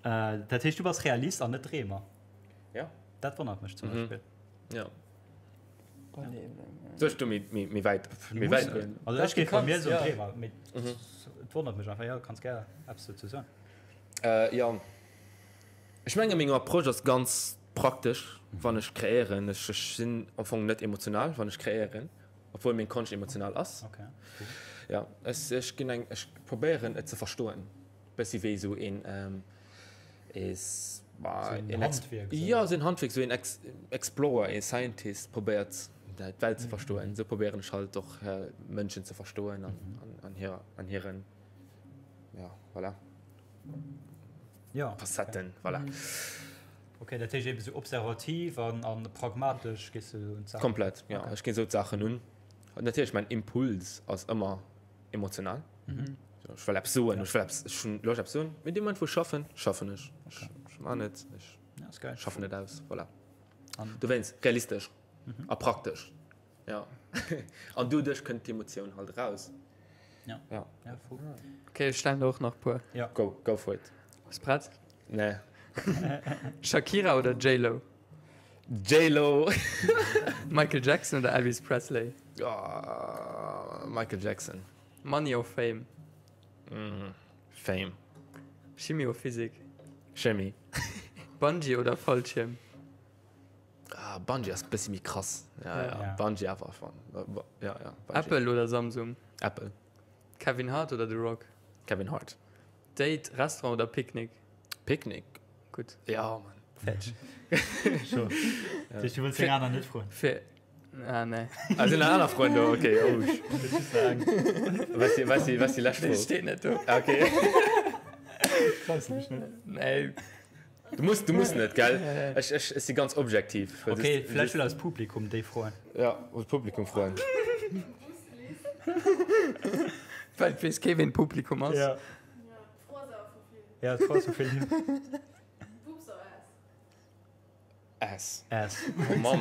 Äh, dat heescht, du bass Realist an net Dreemer. Ja. Dat wonnert mech zum Mhm. Beispill. Ja. Soll ech do méi, méi, méi wäit, méi wäit goen? Also ech géif bei mir soen ja. Dreemer, mee et wonnert mech einfach. Ja, kanns gär eppes dozou soen. Äh, ja. Ech menge meng Approche ass ganz praktesch, wann ech kreéieren. Ech, ech sinn am Fong net emotional, wann ech kreéieren, obwuel meng Konscht emotional ass. Okay, cool. Ja, ech, ech ginn eng, ech probéieren et ze verstoen. Bëssi wéi esou een, Sou een Handwierk. Jo, sou een Handwierk, sou een Explorer, ee Scientist probéiert d'Welt ze verstoen. Sou probéieren ech halt och Mënschen ze verstoen an hir, an hiren, ja, voilà. Ja. Facetten, voilà. Ok, dat heescht eben sou observativ an, an pragmatesch gees du un d'Saachen? Komplett, ja. Ech ginn sou d'Saachen un. Natierlech, mäin Impuls ass ëmmer emotional. Mhm. So, ech wëll eppes soen, ech wëll eppes, ech hunn Loscht eppes soen. Mee dee Moment wou ech schaffen, schaffen ech. Ech ech man et, ech Ja, ist geil. schaffen et aus, voilà. An- Dowéinst realistesch a praktesch. Ja. An doduerch kënnt d'Emotioun halt eraus. Ja. Ja. Ja, voll. Okay, ech stellen der och nach puer. Go, go for it. Bass prett? Nee. Shakira oder J-Lo? J-Lo. Michael Jackson oder Elvis Presley? Oh, Michael Jackson. Money or Fame? Mm, Fame. Chimie or Physik? Chemie. Bungee oder Fallschierm? Ah, Bungee ass bëssi méi krass. Ja, ja. Ja. Bungee awer schon. Ja, ja. Bungee. Apple oder Samsung? Apple. Kevin Hart oder The Rock? Kevin Hart. Date, Restaurant oder Picknick? Picknick. Gutt. Ja, Mann. Fäerdeg. Scho. Dat heescht, du wëlls deng aner net froen? Fir. Ah, nee. Ah, sinn nach aner Froen do? Okay, oh. Was die, was die, was die lescht Déi Fro? steet net do. Ah, okay. Traus du dech net? Nee. Du muss, du muss net, gell? Ech, ech, ech si ganz objektiv. Okay, vläicht wëll eist Publikum déi froen. Ja, oder d'Publikum froen. Well et weess kee ween d'Publikum ass. Ja. Ja, d'Fro ass vu vill. Ass. Ass. Oh Mann.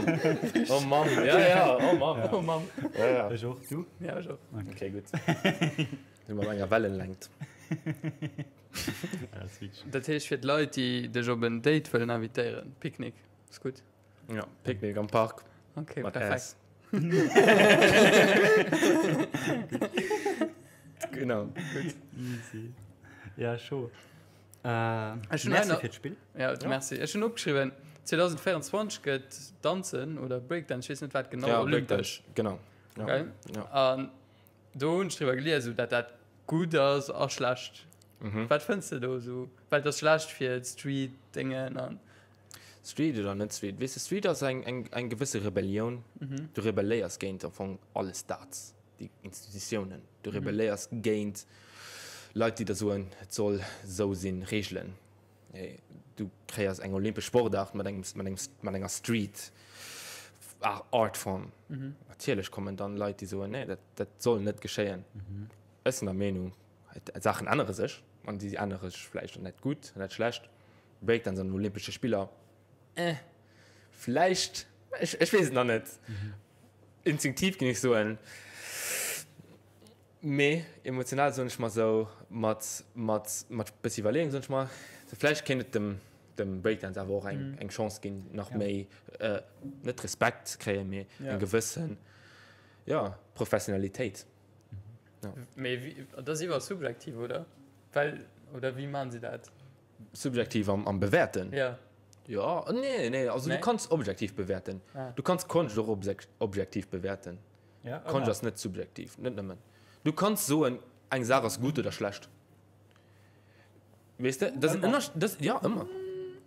Oh Mann. Ja, ja, oh Mann. Oh Mann. Ja, ja. Ech och. Du? Ja, ech och. Okay, gutt. Si mer op enger Wellenlängt. Dat heescht fir d'Leit, déi dech op en Date wëllen invitéieren, Picknick ass gutt. Ja, Picknick am Park. Okay, Mat perfekt. Ass. Genau. Easy. Ja, scho. Äh, Ech hunn merci einer- fir d'Spill. Ja, merci. Ech hunn opgeschriwwen, 2024 gëtt Danzen oder Breakdance, ich weess net wat genau, Ja, olympesch. Breakdance. Genau. Ja. Gell? Ja. An. Do hunn ech driwwer gelies, esou dat dat gutt ass a schlecht. Wat fënns de do esou? Well et ass schlecht fir d'Street-Déngen an. Street oder net Street, weess de, Street ass eng, eng, eng gewësse Rebellioun. Du rebelléiers géint am Fong alles dat, déi Institutiounen. Du rebelléiers géint Leit, déi der soen, et soll esou sinn, Reegelen. Du kreéiers eng olympesch Sportaart mat engem, mat engem, mat enger Street Art Form. Natierlech kommen dann Leit, déi soen, nee, dat, dat soll net geschéien. Ech sinn der Meenung, Saachen ännere sech an déi ännere sech vläicht net gutt, net schlecht. Breakdance an den Olympesche Spiller, eh, vläicht, ech, ech weess et nach net. Instinktiv géing ech soen, mee emotional soen ech mer esou, mat, mat, mat bëssi Iwwerleeung soen ech mer, vläicht kéint et dem, dem Breakdance awer och eng, eng Chance ginn, nach méi, net Respekt ze kréien, mee eng gewëssen, jo, Professionalitéit. Mee wéi, dat ass iwwer subjektiv, oder? Well, oder wéi maachen se dat? Subjektiv am, am Bewäerten? Ja. Ja, nee, nee, also nee? du kanns objektiv bewäerten. Ah. Du kanns Konscht och objektiv bewäerten. Ja, Konscht ass net subjektiv, net nëmmen. Du kanns soen, eng Saach ass gutt oder schlecht. Weess de, das ëmmer. Das, ja, ëmmer.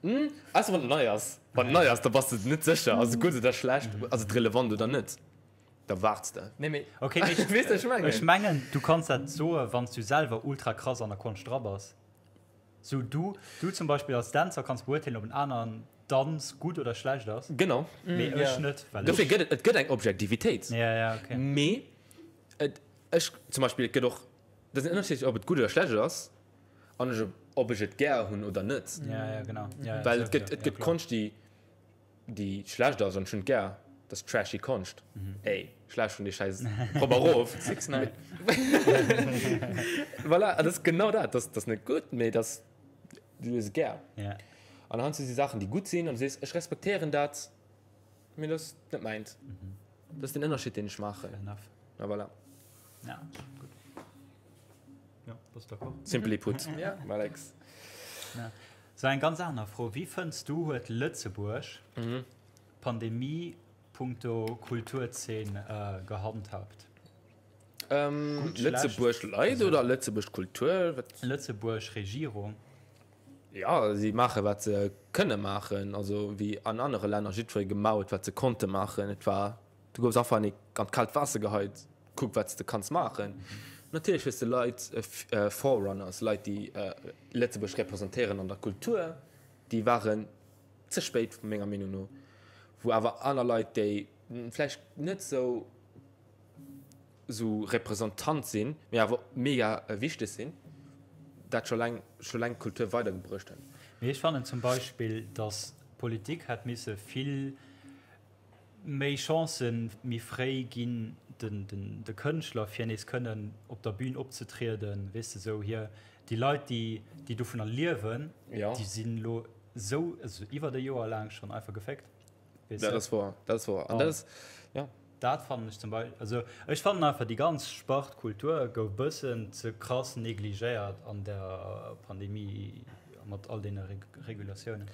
Hm, ausser wann et nei ass. Wann et nei ass, da bass de net sécher, ass et gutt oder schlecht, ass et relevant oder net. Da waarts de. Nee, mee. Okay, mee ech, weess, ech mengen. Ech mengen, du kanns dat soen, wann s du selwer ultra krass an der Konscht dra bass. Sou du, du zum Beispill als Dänzer kanns beurteelen, ob en aneren Danz gutt oder schlecht ass. Genau. Mee ech net, well ech. Dofir gëtt et, et gëtt eng Objektivitéit. Ja, ja, okay. Mee et, ech zum Beispill, et gëtt och, dat ass en Ënnerscheed, ob et gutt oder schlecht ass an ech, ob ech et gär hunn oder net. Ja, ja, genau. Ja, ja, well et gëtt, et gëtt Konscht, déi. Déi schlecht ass an ech hunn et gär, dat ass trashy Konscht. Ey, schlecht vun dir Schäiss prop erof. 6 9. Voilà, an dat ass genau dat, dat ass net gutt, mee dat ass, du hues et gär. Ja. An heiansdo si Saachen, déi gutt sinn an du sees, ech respektéieren dat, mee dat ass net mäint. Dat ass den Ënnerscheed, deen ech maachen. Fair enough. A voilà. Ja, gutt. Ja, bass d'accord? Simply put. Ja. Alex. Ja. Sou eng ganz aner Fro, Wéi fënns du huet Lëtzebuerg d'Pandemie punkto Kulturzeen gehandhabt? Gutt, schlecht? Lëtzebuerg Leit oder Lëtzebuerg Kultur? Wat? Lëtzebuerg Regierung. Jo, si maache wat se kënne maachen. Also wéi an anere Länner jiddweree gemaut wat se konnte maachen. Et war, du goufs einfach an d'kaalt Waasser geheit. Kuck wat s de kanns maachen. Natierlech hues de Leit, Forerunners, Leit déi Lëtzebuerg representéieren an der Kultur, déi waren ze spéit menger Meenung no, wou awer aner Leit déi vläicht net sou sou representant sinn, mee awer mega wichteg sinn, dat scho laang scho laang d'Kultur weidergebruecht hunn. Mee ech fannen zum Beispill, datt d'Politik hätt misse vill méi Chancen méi fréi ginn de Kënschtler fir nees kënnen op der Bühn opzetrieden, weess de, sou hir déi Leit déi déi dovunner liewen, déi sinn elo sou also iwwert e Joer laang schonn einfach geféckt, weess de. Dat ass wouer, dat ass wouer an dat ass jo. Dat fannen ech zum Beispill, also ech fannen einfach déi ganz Spart Kultur gouf bëssen ze krass negligéiert an der Pandemie mat all deene Regulatiounen.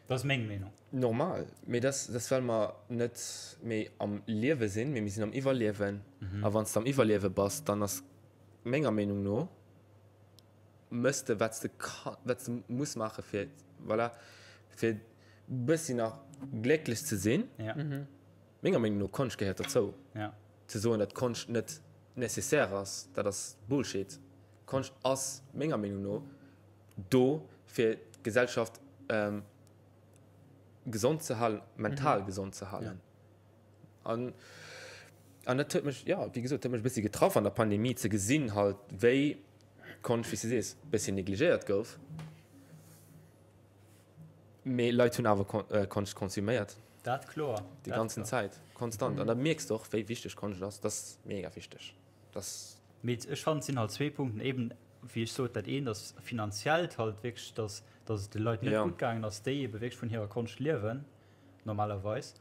Dat ass meng Meenung. Normal, mee dat ass well mer net méi am Liewe sinn, mee mir sinn am Iwwerliewen. A wann s de am Iwwerliewe bass, dann ass menger Meenung no, mëss de wat s de ka wat s de muss maache fir, voilà, fir e bëssi nach glécklech ze sinn. Menger Meenung no, Konscht gehéiert derzou. Ze soen, datt Konscht net nécessaire ass, dat ass Bullshit. Konscht ass menger Meenung no do fir d'Gesellschaft gesond ze halen, mental gesond ze halen. An an dat huet mech, jo, wéi gesot, huet mech e bëssi getraff an der Pandemie ze gesinn halt, wéi d'Konscht, wéi s de sees, e bëssi negligéiert gouf. Mee Leit hunn awer Konscht konsuméiert. Dat kloer. Déi ganzen Zäit, konstant. An da mierks de och, wéi wichteg Konscht ass. Dat ass mega wichteg. Dat ass. Mee ech fannen, et sinn halt zwee Punkten, eben wéi ech sot, dat eent ass finanziellt halt wierklech, dass, dass et de Leit net gutt gaangen ass, déi ebe wierklech vun hirer Konscht liewen normalerweis.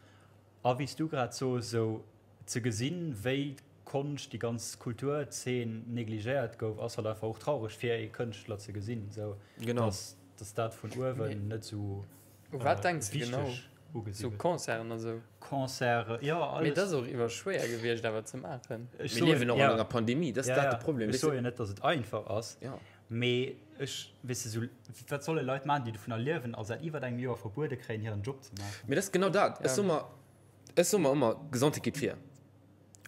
A wéi s du grad sos, esou ze gesinn, wéi d'Konscht, déi ganz Kulturzeen negligéiert gouf, ass halt einfach och traureg fir ee Kënschtler ze gesinn, esou dass, dass dat vun uewen net esou U wat denks de genau? wichteg. ugesi Sou gëtt. Concerten a sou. Concerte, jo, alles. Mee dat ass och iwwer schwéier gewiescht awer ze maachen. Ech Mir soen, liewen och an ja. enger Pandemie, dat ass Ja, dat ja. de Problem, Ech weess de. soe jo net, datt et einfach ass, Ja. mee ech, weess de, sou, wat solle Leit maachen, déi dovunner liewen a säit iwwer engem Joer verbuede kréien, hiren Job ze maachen? Mee dat ass genau dat. Ech Ja. soe mer, ech soe mer ëmmer, Gesondheet geet vir.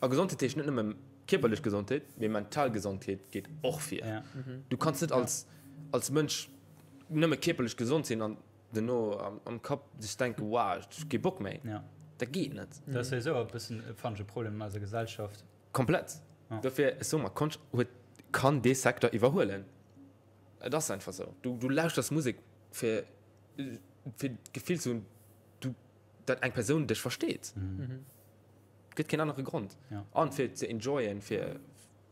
A Gesondheet heescht net nëmme kierperlech Gesondheet, mee mental Gesondheet geet och vir. Ja. Du kanns net als, als Mënsch nëmme kierperlech gesond sinn an duerno am, am Kapp sech denken, wow, ech hu kee Bock méi. Ja. Dat geet net. Dat ass souwisou e bëssen, fannen ech, e Problem an eiser Gesellschaft. Komplett. Ja. Dofir, ech soe mer, Konscht huet, kann dee Secteur iwwerhuelen. Et ass einfach esou. Du, du lauschters Musek fir, fir d'Gefill ze hunn, du, dat eng Persoun dech versteet. Mhm. Gëtt keen anere Grond. Ja. An fir ze enjoyen, fir,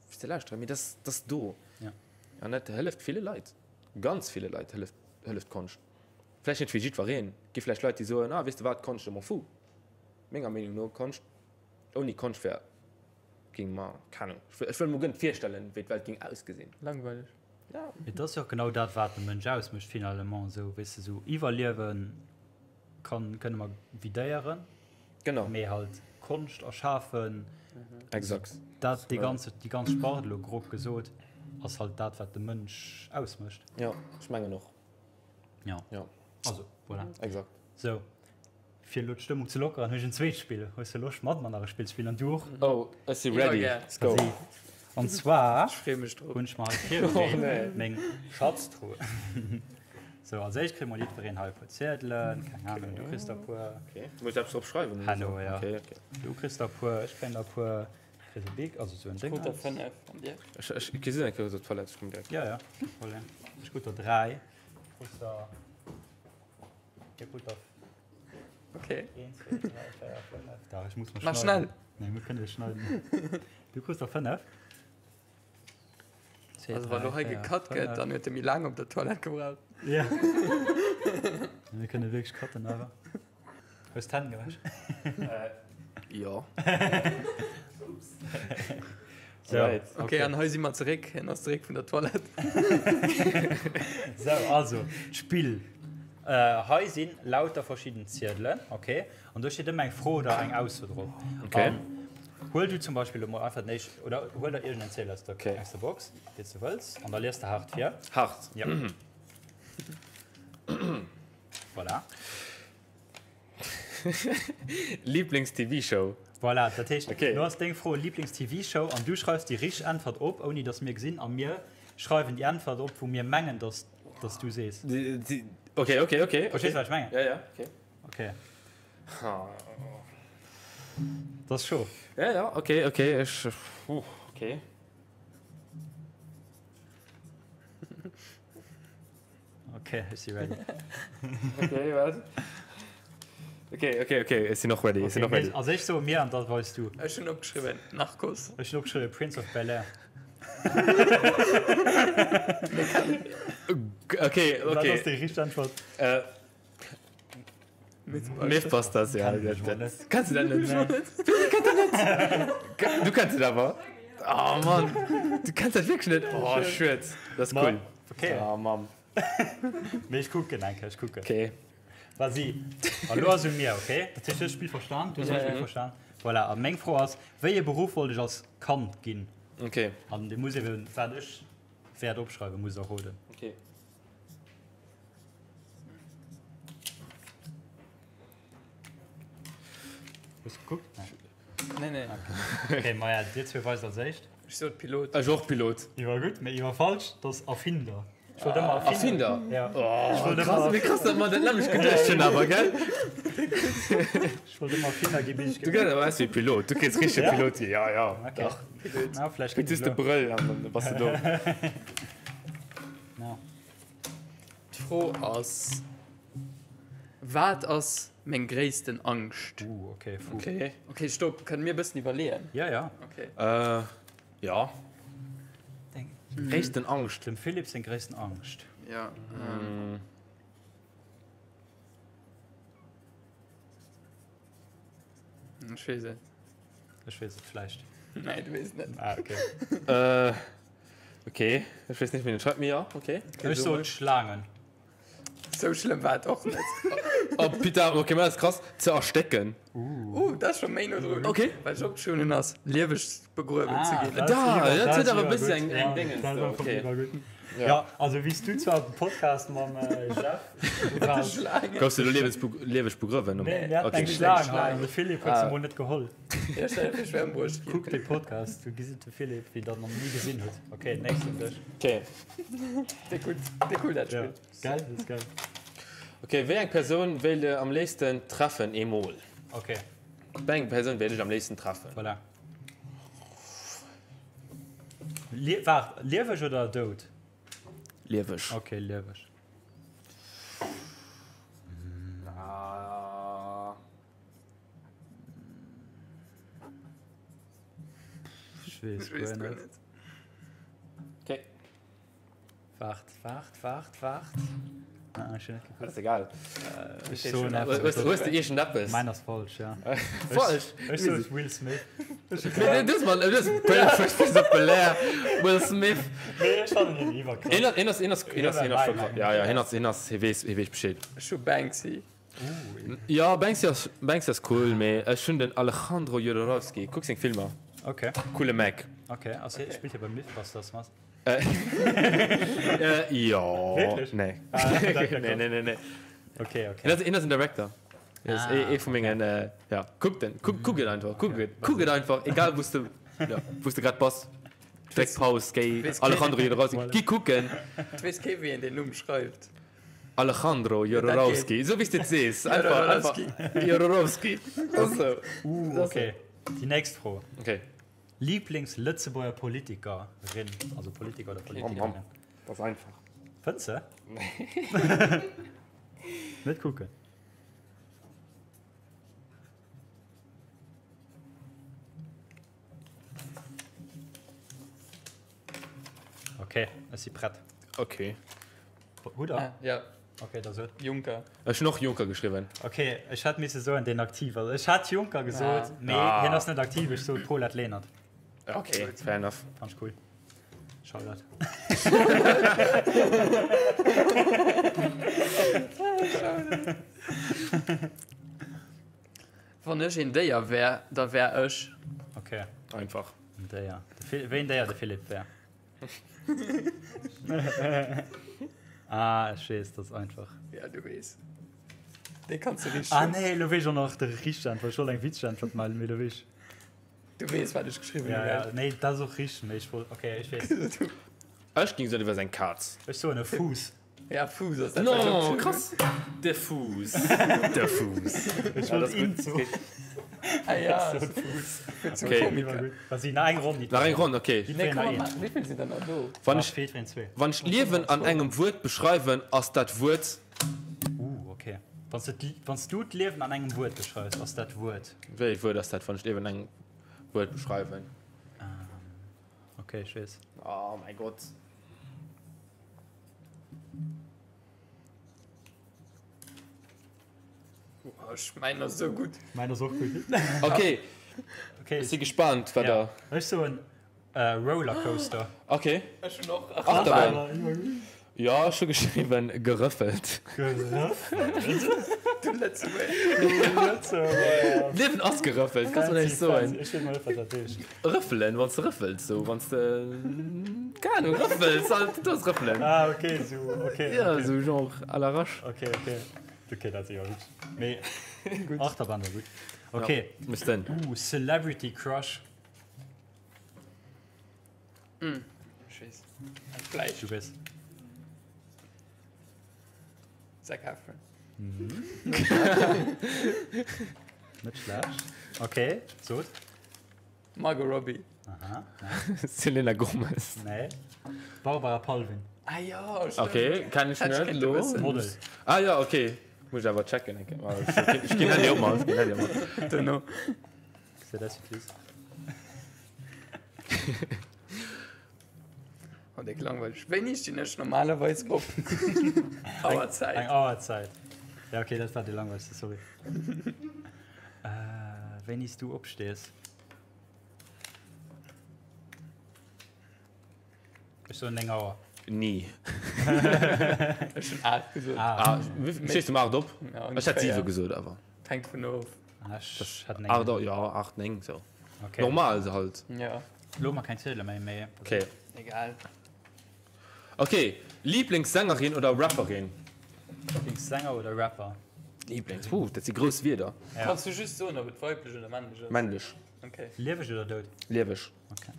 fir ze lauschteren. Mee dat, dat ass do. Ja. An dat hëlleft ville Leit. Ganz ville Leit hëlleft, hëlleft Konscht. Vläicht net fir jiddwereen. Gi vläicht Leit, déi soen, ah, weess de wat, Konscht, je m'en fous. Menger Meenung no, Konscht, ouni Konscht wär, géing mer, keng Ahnung, ech wëll mer guer net virstellen, wéi d'Welt géing ausgesinn. Langweileg. Ja. Et ass jo och genau dat, wat de Mënsch ausmécht finalement, esou, weess de, esou iwwerliewen kann, kënne mer wéi Déieren. Genau. Mee halt Konscht erschafen, Exakt. dat, déi ganz, déi ganz Spart elo grob gesot, ass halt dat, wat de Mënsch ausmécht. Ja, ech mengen och. Ja. Ja. Also, voilà. Exakt. Sou, fir elo d'Stëmmung ze lockeren, hunn ech en zweet Spill. Hues de Loscht mat mer nach e Spill ze spillen? An du och? Oh, ech si ready. Iwwer gär. Let's go. Vas-y. An zwar Ech freeë mech drop. hunn ech mer hei virbereet, meng Schatztruh. Sou, als éischt kritt mol jiddwereen hei e puer Ziedelen. Keng Ahnung, du kriss der e puer. Okay. Muss ech eppes drop schreiwen? oder Hanno, sou? ja. Okay, okay. Du kriss der e puer, ech kréien der e puer. Kriss e Bic, also sou en Déng. Krut der 5 an dir? Ech, ech gi sinn eng Kéier op d'Toilette, ech kommen direkt. Ja, ja, kee Problem. Ech krut der 3. Krut der. Dir krut der. Okay. 1, 2, 3, 4, 5. Da, ech muss Mach mal schnell. Nee, mir kënne schneiden. Du krus der 5. Also wann lo hei gecut gëtt, dann huet e méi laang op der Toilette gebraucht. Ja. Mir kënne wierklech cutten awer. Hues d'Hänn gewäsch? Jo. So, Right. Okay, an hei si mer zeréck. Hien ass zeréck vun der Toilette. So, also, d'Spill. Äh, hei sinn lauter verschidden Ziedelen, okay? An do steet ëmmer eng Fro oder eng Ausso drop. Okay. An huel du zum Beispill emol einfach den éischten, oder huel der iergendeng Ziedel aus der, Okay. aus der Box, déi s du wëlls, an da lies de haart vir. Hart. Ja. Voilà. Lieblings-TV-Show? Voilà, dat heescht, Okay. lo ass deng Fro Lieblings-TV-Show an du schreifs déi richteg Äntwert op, ouni datt mir gesinn, a mir schreiwen déi Äntwert op, wou mir mengen, datt datt du sees. Okay, okay, okay. Verstees du, wat ech mengen? Ja, ja, okay. Okay. Dat ass scho. Ja, ja, okay, okay, ech, puh, okay. Okay, ech si ready. Okay, wat? Okay, okay, okay, ech sinn och ready, ech sinn och ready. Also ech soe mir an da weis du. Ech hunn opgeschriwwen Narcos. Ech hunn opgeschriwwen Prince of Bel-Air. Okay, Wat okay. ass déi richteg Äntwert? Äh, Mythbusters, ja. Kenn ech mol net. Kenns du dat net? Nee. Wéi, du kenns et awer? Oh Mann, du kenns dat wierklech net? Oh, schued. Dat ass cool. Okay. Oh Mann. Mee ech kucken eng Kéier, ech kucken. Okay. Vas-y. An lo ass u mir, okay? Dat heescht, du hues d'Spill verstan, du hues och d'Spill verstan. Voilà, a meng Fro ass, wéi ee Beruff wollt ech als Kand ginn? Okay. An dir musst eben, wat ech wäert opschreiwen, musst der roden. Okay. Hues du gekuckt? Nee, nee. Okay, maja, dir zwee weist als éischt. Ech sot Pilot. Ech och Pilot. Déi war gutt, mee iwwer falsch, dat ass Erfinder. Ech wollt ëmmer Erfinder? Ja. Oh, Ech wollt krass, ëmmer, wéi krass, datt mer dat nämmlecht geduecht hunn awer, gell? ech wollt ëmmer Erfinder ginn, bis ech Du gëss awer aus wéi Pilot, du kéints richteg Ja? Pilot ginn, ja, ja, Okay. dach. Na, vläicht Kriss ginn just ech de elo. Brëll an dann bass du do. Ja. D'Fro ass, Wat ass meng gréissten Angscht? Uh, okay, fu. Okay. Okay, stopp, kënne mir e bëssen iwwerleeën? Ja, ja. Okay. Äh, ja. Gréissten Angscht? Dem Philippe seng gréissten Angscht. Ja. Ähm. Ech weess et. Ech weess et vläicht. Nee, du weess et net. Ah, okay. Äh, okay. Ech weess net, wien et schreift, mee ja, okay. Ech sot Schlaangen. Sou schlëmm war et och net. Oh putain, ok, mä dat ass krass, ze erstécken. Uh, dat ass scho méi no drun. Ok. Wat ech opgeschriwwen hunn ass, lieweg begruewen ze ginn. Da, dat huet awer e bëssi eng eng Déngens do, ok. Ja, also wéi s du zwar op dem Podcast mam Jeff waars. Goufs du do lieweg begruewen? Nee, mir haten eng Schlaang hei an de Philippe huet se mol net geholl. Ja, stell dir vir, ech wär ëmbruecht ginn. Kuck dee Podcast, do gesitt de Philippe, wéi dat nach ni gesinn huet. Ok, nächst un dech. Ok. Dee cool, dee cool dat Spill. Geil, dat ass geil. Ok, wéi eng Persoun wéilt Dir am léifsten treffen eemol? Ok. Wéi eng Persoun wéilt ech am léifsten treffen? Voilà. Lie waart, lieweg oder dout? Lieweg. Ok, lieweg. Ah. Ech weess guer net. Ok. Waart, waart, waart, waart. Ah, ech hunn net gekuckt. Ass egal. Ech soen einfach. Hues hues de iergendeppes? Mäin ass falsch, ja. Falsch? Ech soen Will Smith. Nee, du mal, du bist Fresh of Bel-Air, Will Smith. Nee, ech fannen hien iwwerkrass. Hien ass, hien ass, hien ass, hien ass, hien ass scho krass. Ja, ja, hien ass, hien ass, hie weess, hie weess Bescheed. Ech hu Banksy. Ja, Banksy ass, Banksy ass cool, mee ech hunn den Alejandro Jodorowsky. Kuck seng Filmer. Okay. Coole Mac. Okay, ass hie, spillt hie bei Mythbusters mat? Äh, jo. Wierklech? Nee. Ah, danke, Nee, nee, nee, nee. Okay, okay. Hien ass, hien ass en Director. Hien ass ee, ee vu mengen, äh, ja. Kuck den, kuck, kuck et einfach, kuck et, kuck et einfach, egal wou s de, ja, wou s de grad bass. Dréck Paus, géi Alejandro Jodorowsky, gi kucken. Et weess kee wéi een deen Numm schreift. Alejandro Jodorowsky, esou wéi s de et sees. Einfach, einfach. Jodorowsky. Ass esou. Uh, okay. Déi nächst Fro. Okay. Lieblings-Lëtzebuerger Politikerin, also Politiker oder Politikerin? Dat ass einfach. Fënns de? Net kucken. Okay, ech si prett. Okay. Hutt der? Ja. Okay, da sot. Juncker. Ech hunn och Juncker geschriwwen. Okay, ech hätt misse soen, deen aktiv ass. Ech hat Juncker gesot, mee Ah. hien ass net aktiv. Ech sot Paulette Lenert. Okay, fair enough. Fand ech cool. Shoutout. Wann ech een Déier wär, da wär ech. Okay, Einfach. en Déier. De Phil, wéi en Déier de Philippe wär. Ah, ech weess, dat ass einfach. Ja, du weess. Dee kanns du richteg. Ah nee, lo weess ech och nach de richteg Äntwert. Ech wollt eng witzeg Äntwert maachen, mee lo weess ech. Du weess, wat ech geschriwwen Ja, hunn, ja, gell? nee, dat ass och richteg, mee ech wollt. Okay, ech weess. Ech géing soen, du wäers eng Kaz. Ech soen e Fuuss. Ja, Fuuss ass dat. wat ech No, opgeschriwwen krass. De Fuuss. De Fuuss. Ech wollt int soen. Ah ja, Fuuss. Fir zum Okay. Komiker. Was si nach eng Ronn? Nach eng Ronn, okay. Nee, komm, mal, wéi vill sinn der nach do? Wann ech, Feet ween zwee. wann ech d'Liewen an engem Wuert beschreiwen, ass dat Wuert. Uh, okay. Wann s du, wann s du d'Liewen an engem Wuert beschreifs, ass dat Wuert. Wéi ee Wuert ass dat, wann ech d'Liewen an engem Wuert beschreiwen? Okay, ech weess. Oh mäi Gott. Oh, ech mäin ass esou gutt. Mäin ass och gutt. Okay, Okay, ech si gespannt, wat ja. der. Ech soen äh, Rollercoaster. Okay. Ech hunn och Achterbahn. Ja, ech hu geschriwwen gerëffelt. Gerëffelt? Du Lëtzebuerger. D'Liewen ass gerëffelt, kanns du mer näischt soen. Ech weess mol net, wat dat heescht. Rëffelen, wann s de rëffels, sou, wann s de, keng Ahnung, rëffels halt, du ass rëffelen. Ah, okay, sou, okay. Ja, okay. sou genre à l'arrache. Okay, okay. Okay, dat ass jo gutt. Mee Achterbahn war gutt. Okay. Ja, muss denn. Uh, Celebrity Crush. Ech weess. Vläicht. Du weess. Zac Efron. Net schlecht. Okay, sot. Margot Robbie. Aha. Selena Gomez. Nee. Barbara Palvin. Ah ja, stimmt. Okay, kenn ech Hätt ich net kéinte lo. wëssen. Model. Ah ja, okay. Muss ech awer checken eng Kéier. Ech ginn Handy op mol. Ech ginn Handy op mol. Duerno. C'est la suite. Oh, déck langweileg. Wéini stinn ech normalerweis op? Auerzäit. Eng Auerzäit. Ja, okay, dat war déi langweilegste, sorry. äh, wéini s du opstees? Ech soen 9 Auer. Ni. Ech hunn 8 gesot. Ah, stees du um 8 op? Ja, Ech hätt ongeféier. 7 gesot awer. Hänkt vun of. Ech hätt 9. 8, ja, 8, 9 sou. Okay. Normal se halt. Ja. Lo hu mer keng Ziedele méi, mee. Okay. Egal. Okay, Lieblingssängerin oder Rapperin? Lieblingssänger oder Rapper? Lieblings, puh, dat si grouss Wierder. Ja. Kanns du just soen, ob et weiblech oder männlech ass? Männlech. Okay. Lieweg oder dout? Lieweg. Okay.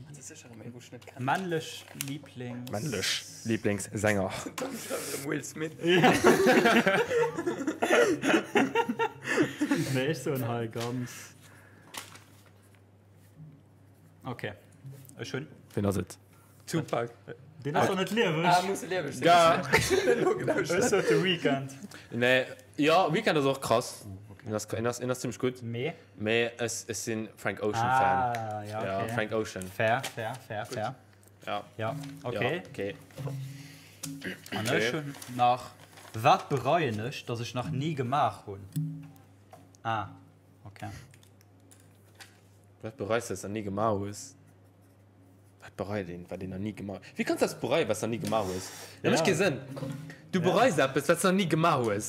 Dat ass sécher erëm een, wou ech net kennen. Männlech Lieblings. Männlech Lieblingssänger. Dann ass erëm Will Smith. Nee, ech soen hei ganz. Okay. Ech hunn. Wien ass et? Tupac. Deen ass doch net lieweg. Ah, muss e lieweg sinn. Ga. Ech sot The Weeknd. Nee, ja, Weeknd ass och krass. En ass, en ass, en ass zimmlech gutt. Mee? Mee ech, ech sinn Frank Ocean Fan. Ah, ja, Ja, okay. Frank Ocean. Fair, fair, fair, fair. Ja. Ja, okay. Ja, okay. An ech hunn nach, Wat bereien ech, dass ech nach ni gemaach hunn? Ah, okay. Wat bereis du, dass du nach ni gemaach hues? Wat bereit een, wat een nach ni gemaach huet? Wéi kanns du eppes bereien, wat s du nach ni gemaach hues? Dat mécht kee Sënn. Du bereis eppes, wat s du nach ni gemaach hues.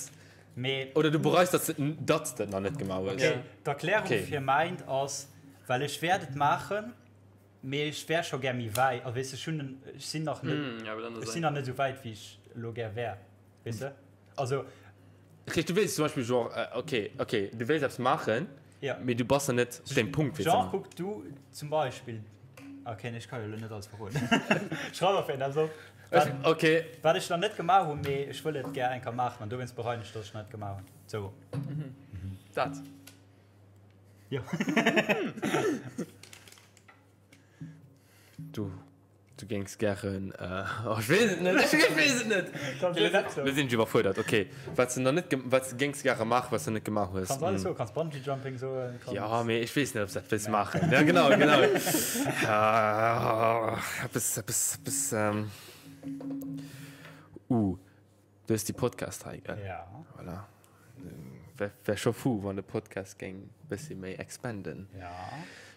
Mee. Oder du bereis, datt s de datt s de et nach net gemaach hues. Okay, d'Erklärung Okay. fir mäint ass, well ech wäert et maachen, mee ech wär scho gär méi wäit. Also weess de, ech hunn, ech sinn nach net, Ja, awer dann ech ass sinn nach net esou wäit, wéi ech elo gär wär, weess de? Also. Dat heescht, du wéilst zum Beispill genre, äh, okay, okay, du wéilst eppes maachen, Ja. mee du bass nach net op deem Punkt, fir ze Genre, maachen. kuck, du zum Beispill, okay, nee, ech ka jo elo net alles verroden. Schreif einfach een eppes op, wat, Ech, okay. wat ech nach net gemaach hunn, mee ech wëll et gär eng Kéier maachen an dowéinst bereien ech, dass ech nach net gemaach hunn. Sou. Dat. Jo. Du, du géings gären, oh, ech weess et net, ech weess et net. Lo sinn ech iwwerfuerdert. Ok, wat s de nach net, wat s de géings gäre maachen, wat s de net gemaach hues. Kanns alles soen, kanns Bungee Jumping soen, kanns. Jo, mee ech weess net, ob s dat wëlls maachen. Ja, genau, genau. Eppes, eppes, eppes, uh, du hues déi Podcast hei, gell? Ja. Voilà. Wär, wär scho fou, wann de Podcast géing bëssi méi expanden. Ja.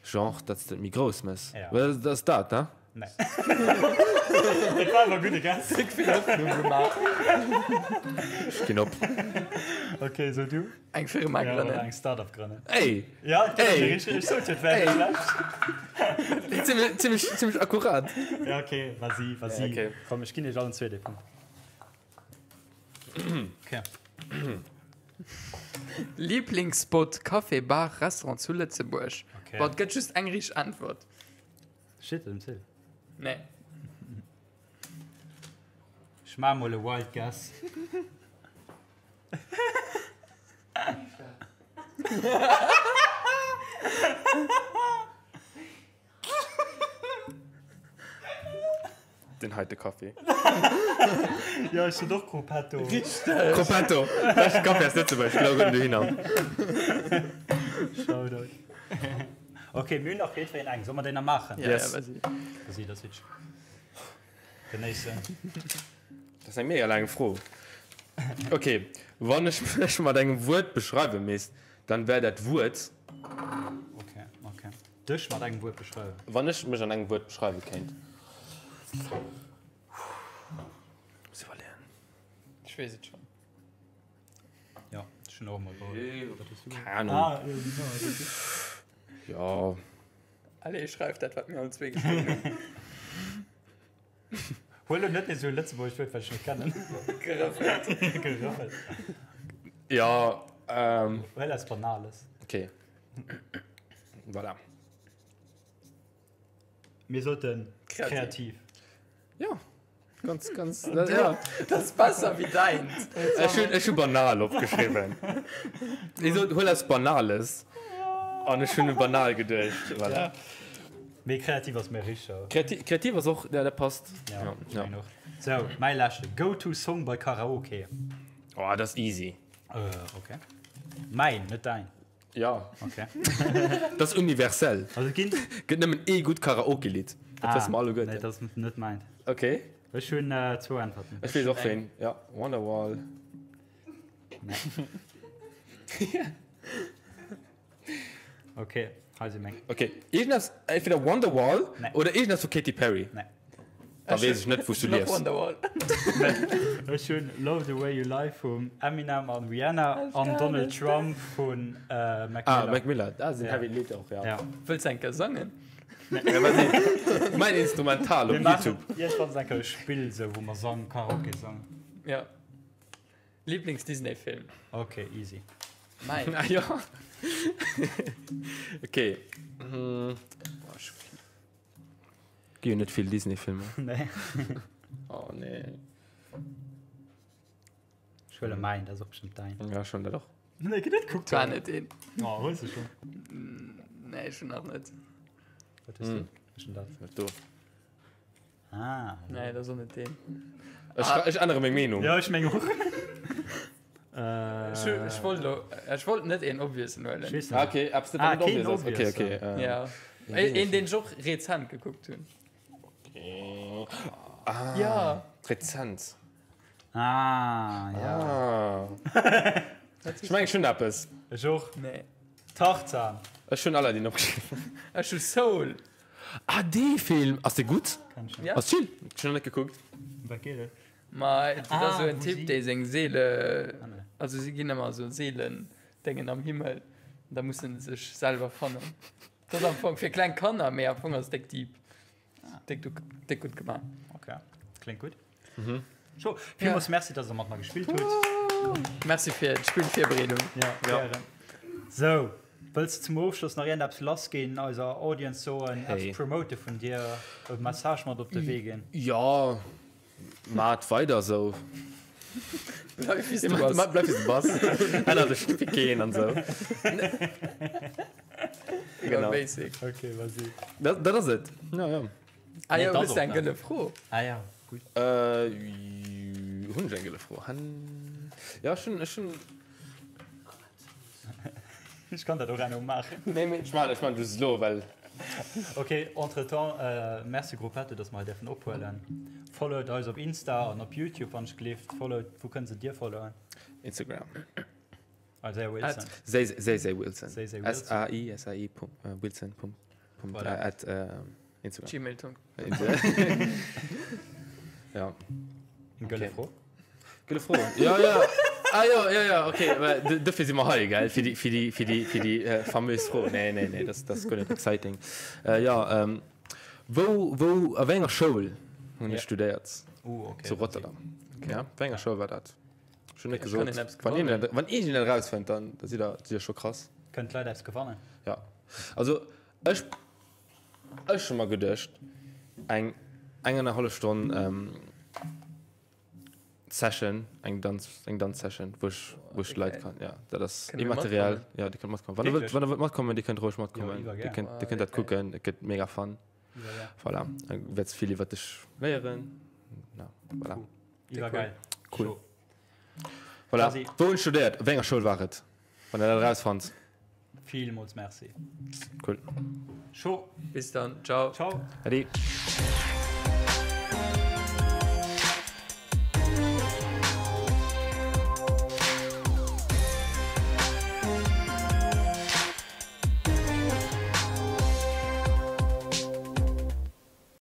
Genre, datt s de et méi grouss mëss. Ja. Well dat ass dat, ne? Nee. Et war awer e gudde Guess. Dick vill Hoffnung gemaach. Ech ginn op. Okay, so du? Eng Firma Ja, oder grënnen. eng Startup grënnen. Ey! Ja, dat ass Ey! richtig. Ech sot jo, et wär net schlecht. Zimmlech, zimmlech, zimmlech akkurat. Ja, okay, vas-y, vas-y. Ja, okay. Komm, ech ginn iech allen zwee dee Punkt. Okay. Lieblingsspot, Café, Bar, Restaurant zu Lëtzebuerg? Okay. Boah, et gëtt just eng richteg Äntwert. Steet dat um Ziel? Nee. Ech maache mol e wild guess. Den heite Kaffi. Ja, ech sot och Gruppetto. Richteg! Gruppetto! Beschte Kaffi aus Lëtzebuerg, elo gëtt en dohinner. Shoutout. Ok, mir hunn nach jiddwereen eng. Solle mer déi nach maachen? Ja, Yes. ja, vas-y. Vas-y, da switch. Den nächsten. Dat ass eng mega laang Fro. Ok, wann ech mech mat engem Wuert beschreiwe misst, dann wär dat Wuert. Ok, ok. Dech mat engem Wuert beschreiwen. Wann ech mech an engem Wuert beschreiwe kéint. Muss iwwerleeën. Ech weess et schonn. Jo, ech hunn och emol Keng Ahnung. Ah, jo, genau, dat ass Jo. Allez, schreif dat, wat mir allen zwee geschriwwen hunn. Huel elo net nees esou e lëtzebuergescht Wuert, wat ech net kennen. Gerëffelt. Gerëffelt. Jo, ähm. Huel eppes Banales. Ok. Voilà. Mir soten Kreativ. kreativ. Ja, ganz, ganz. Das, ja. Das ist besser wie deins. Ech hunn, ech hu banal opgeschriwwen. Ech sot, huel eppes Banales. An ech hunn u banal geduecht. Voilà. Ja. Mee kreativ ass méi richteg. Kreativ, kreativ ass och, ja, dat passt. Ja, Ja, ech ja. mengen och. Sou, mäi leschte Go-to-Song bei Karaoke. Oh, dat ass easy. Äh, okay. Mäin, net däin. Ja. Okay. Dat ass universell. Also et ginn. Gëtt nëmmen ee gutt Karaoke-Lidd. Dat wësse mer alleguerten. Nee, dat ass net mäint. Okay. Ech hunn zwou Äntwerten. Ech weess och ween. Ja, Wonderwall. Nee. Okay, hei si meng. Okay, iergendeppes, entweder Wonderwall Nee. oder iergendeppes vu Katy Perry. Nee. Da weess ech net, wou s du liefs. Wonderwall. Ech hunn Love the Way You Lie vum Eminem an Rihanna an Donald Trump vun Mac Ah, Miller. Mac Miller, dat ass en heavy Lidd och, ja. Ja. Wëlls eng Kéier sangen? Ja, wat si? Mäin Instrumental op Mir maachen YouTube. iergendwann eng Kéier e Spill, sou, wou mer sangen, Karaoke sangen. Ja. Lieblings-Disney-Film? Ok, easy. Mäin. Ah, ja. Ok. Hm. Gi jo net vill Disney-Filmer. Nee. Oh, nee. Ech huele mäin, dat ass och bestëmmt däin. Ja, schon dat och. Nee, ginn net kuckt. War net deen. Oh, hues du schon? Nee, ech hunn nach net. Wat hues du? Ech hunn dat. Wat do? Ah. Nee, dat ass och net deen. Ech, ech ännere meng Meenung. Ja, ech meng och. Ech, ech wollt lo, ech wollt net een obviousen huelen. Ech weess Ah, net. okay, eppes, dat Ah, net keen obvious ass. Okay, obvious, okay. äh, Ja. Een, een, deen ech och rezent gekuckt hunn. Ah, Ja. Rezent. Ah, ja. Ah. Ech mengen, ech hunn eppes. Ech och. Nee. Tarzan. Ech hunn Aladdin opgeschriwwen. Ech hu Soul. Ah, dee Film! Ass dee gutt? Kenn ech net. Ja. Ass chill. Ech hunn nach net gekuckt. Ëm wat geet et? Ma et ass esou Ah, en wou Typ, si- dee seng Seele, Ah, nee. also si ginn ëmmer esou Seelendéngen am Himmel, an da musse se sech selwer fannen. Dat ass am Fong fir kleng Kanner, mee am Fong ass et déck deep. Déck du, déck gutt gemaach. Okay, kléngt gutt. Scho, villmools Merci, dass der mat mer gespillt hutt. Merci fir d'Spillvirbereedung. Ja, gären. Sou, wëlls de zum Ofschloss nach iergendeppes lassginn, eiser Audience soen, Hey. eppes promote vun dir, e Message mat op de Wee ginn? Ja, Maat weider sou. Bleif wéi s du bass. Bleif wéi s du bass. Ännert dech fir keen an sou. Genau. Basic. Okay, vas-y. Dat, dat ass et. Ja, ja. Ah jo, dat hues och du eng nach. gëlle Fro? Ah ja, gutt. Äh, hunn ech eng gëlle Fro? Han... Ja, ech hunn, ech hunn. Ech kann dat och elo maachen. Nee, mee ech maachen, ech maachen just elo, well. Ok, entretemps, merci Gruppetto, dass mer hei däerfen ophuelen. Followt eis op Insta an op YouTube, wann ech gleeft. Followt, wou kënne se dir followen? Instagram. Isaiah Wilson. Say, say, say Wilson. Say, say Wilson. S-A-I, S-A-I, Punkt, Wilson, Punkt, Punkt, Voilà. at, Instagram. Gmail.com. Ja. Eng gëlle Okay. Fro. Gëlle Fro. Ja, ja. Ah, ja, ja, ja, okay. Maar dofir si mer hei, gell? Fir déi, fir déi, fir déi, fir déi äh, famös Fro. Nee, nee, nee, das, das guer net exciting. Äh, ja, ähm, wou, wou, a wéi enger Schoul hunn ech Ja. studéiert? Uh, okay. Zu Rotterdam. Okay. Ja, wéi enger Schoul war dat? Ech hunn net Ech kann gesot. een eppes Wann een gewannen. dat, wann iergendeen dat rausfënnt, dann da sidd der, sidd der scho krass. Kënnen d'Leit eppes gewannen? Ja. Also, ech, ech hu mer geduecht, eng, eng an eng hallef Stonn, ähm, Session, eng Danz, eng Danz-Session, wou ech, wou ech d'Leit kann, ja, dat ass Kënne mir immateriell, matkommen? ja, Dir kënnt matkommen. Wann der wëllt, Wierklech? wann der wëllt matkommen, Dir kënnt roueg matkommen. Jo, iwwer Dir gär. kënnt, Dir kënnt dat kucken, et gëtt mega fun. Iwwer gär. Voilà, da wäerts vill iwwer dech léieren. Ja, voilà. Iwwer geil. Cool. Scho. Voilà. Quasi. Wou hunn ech studéiert? Wéi enger Schoul war et? Wann der dat erausfannt. Villmools Merci. Cool. Scho. Bis dann. Ciao. Ciao. Ade.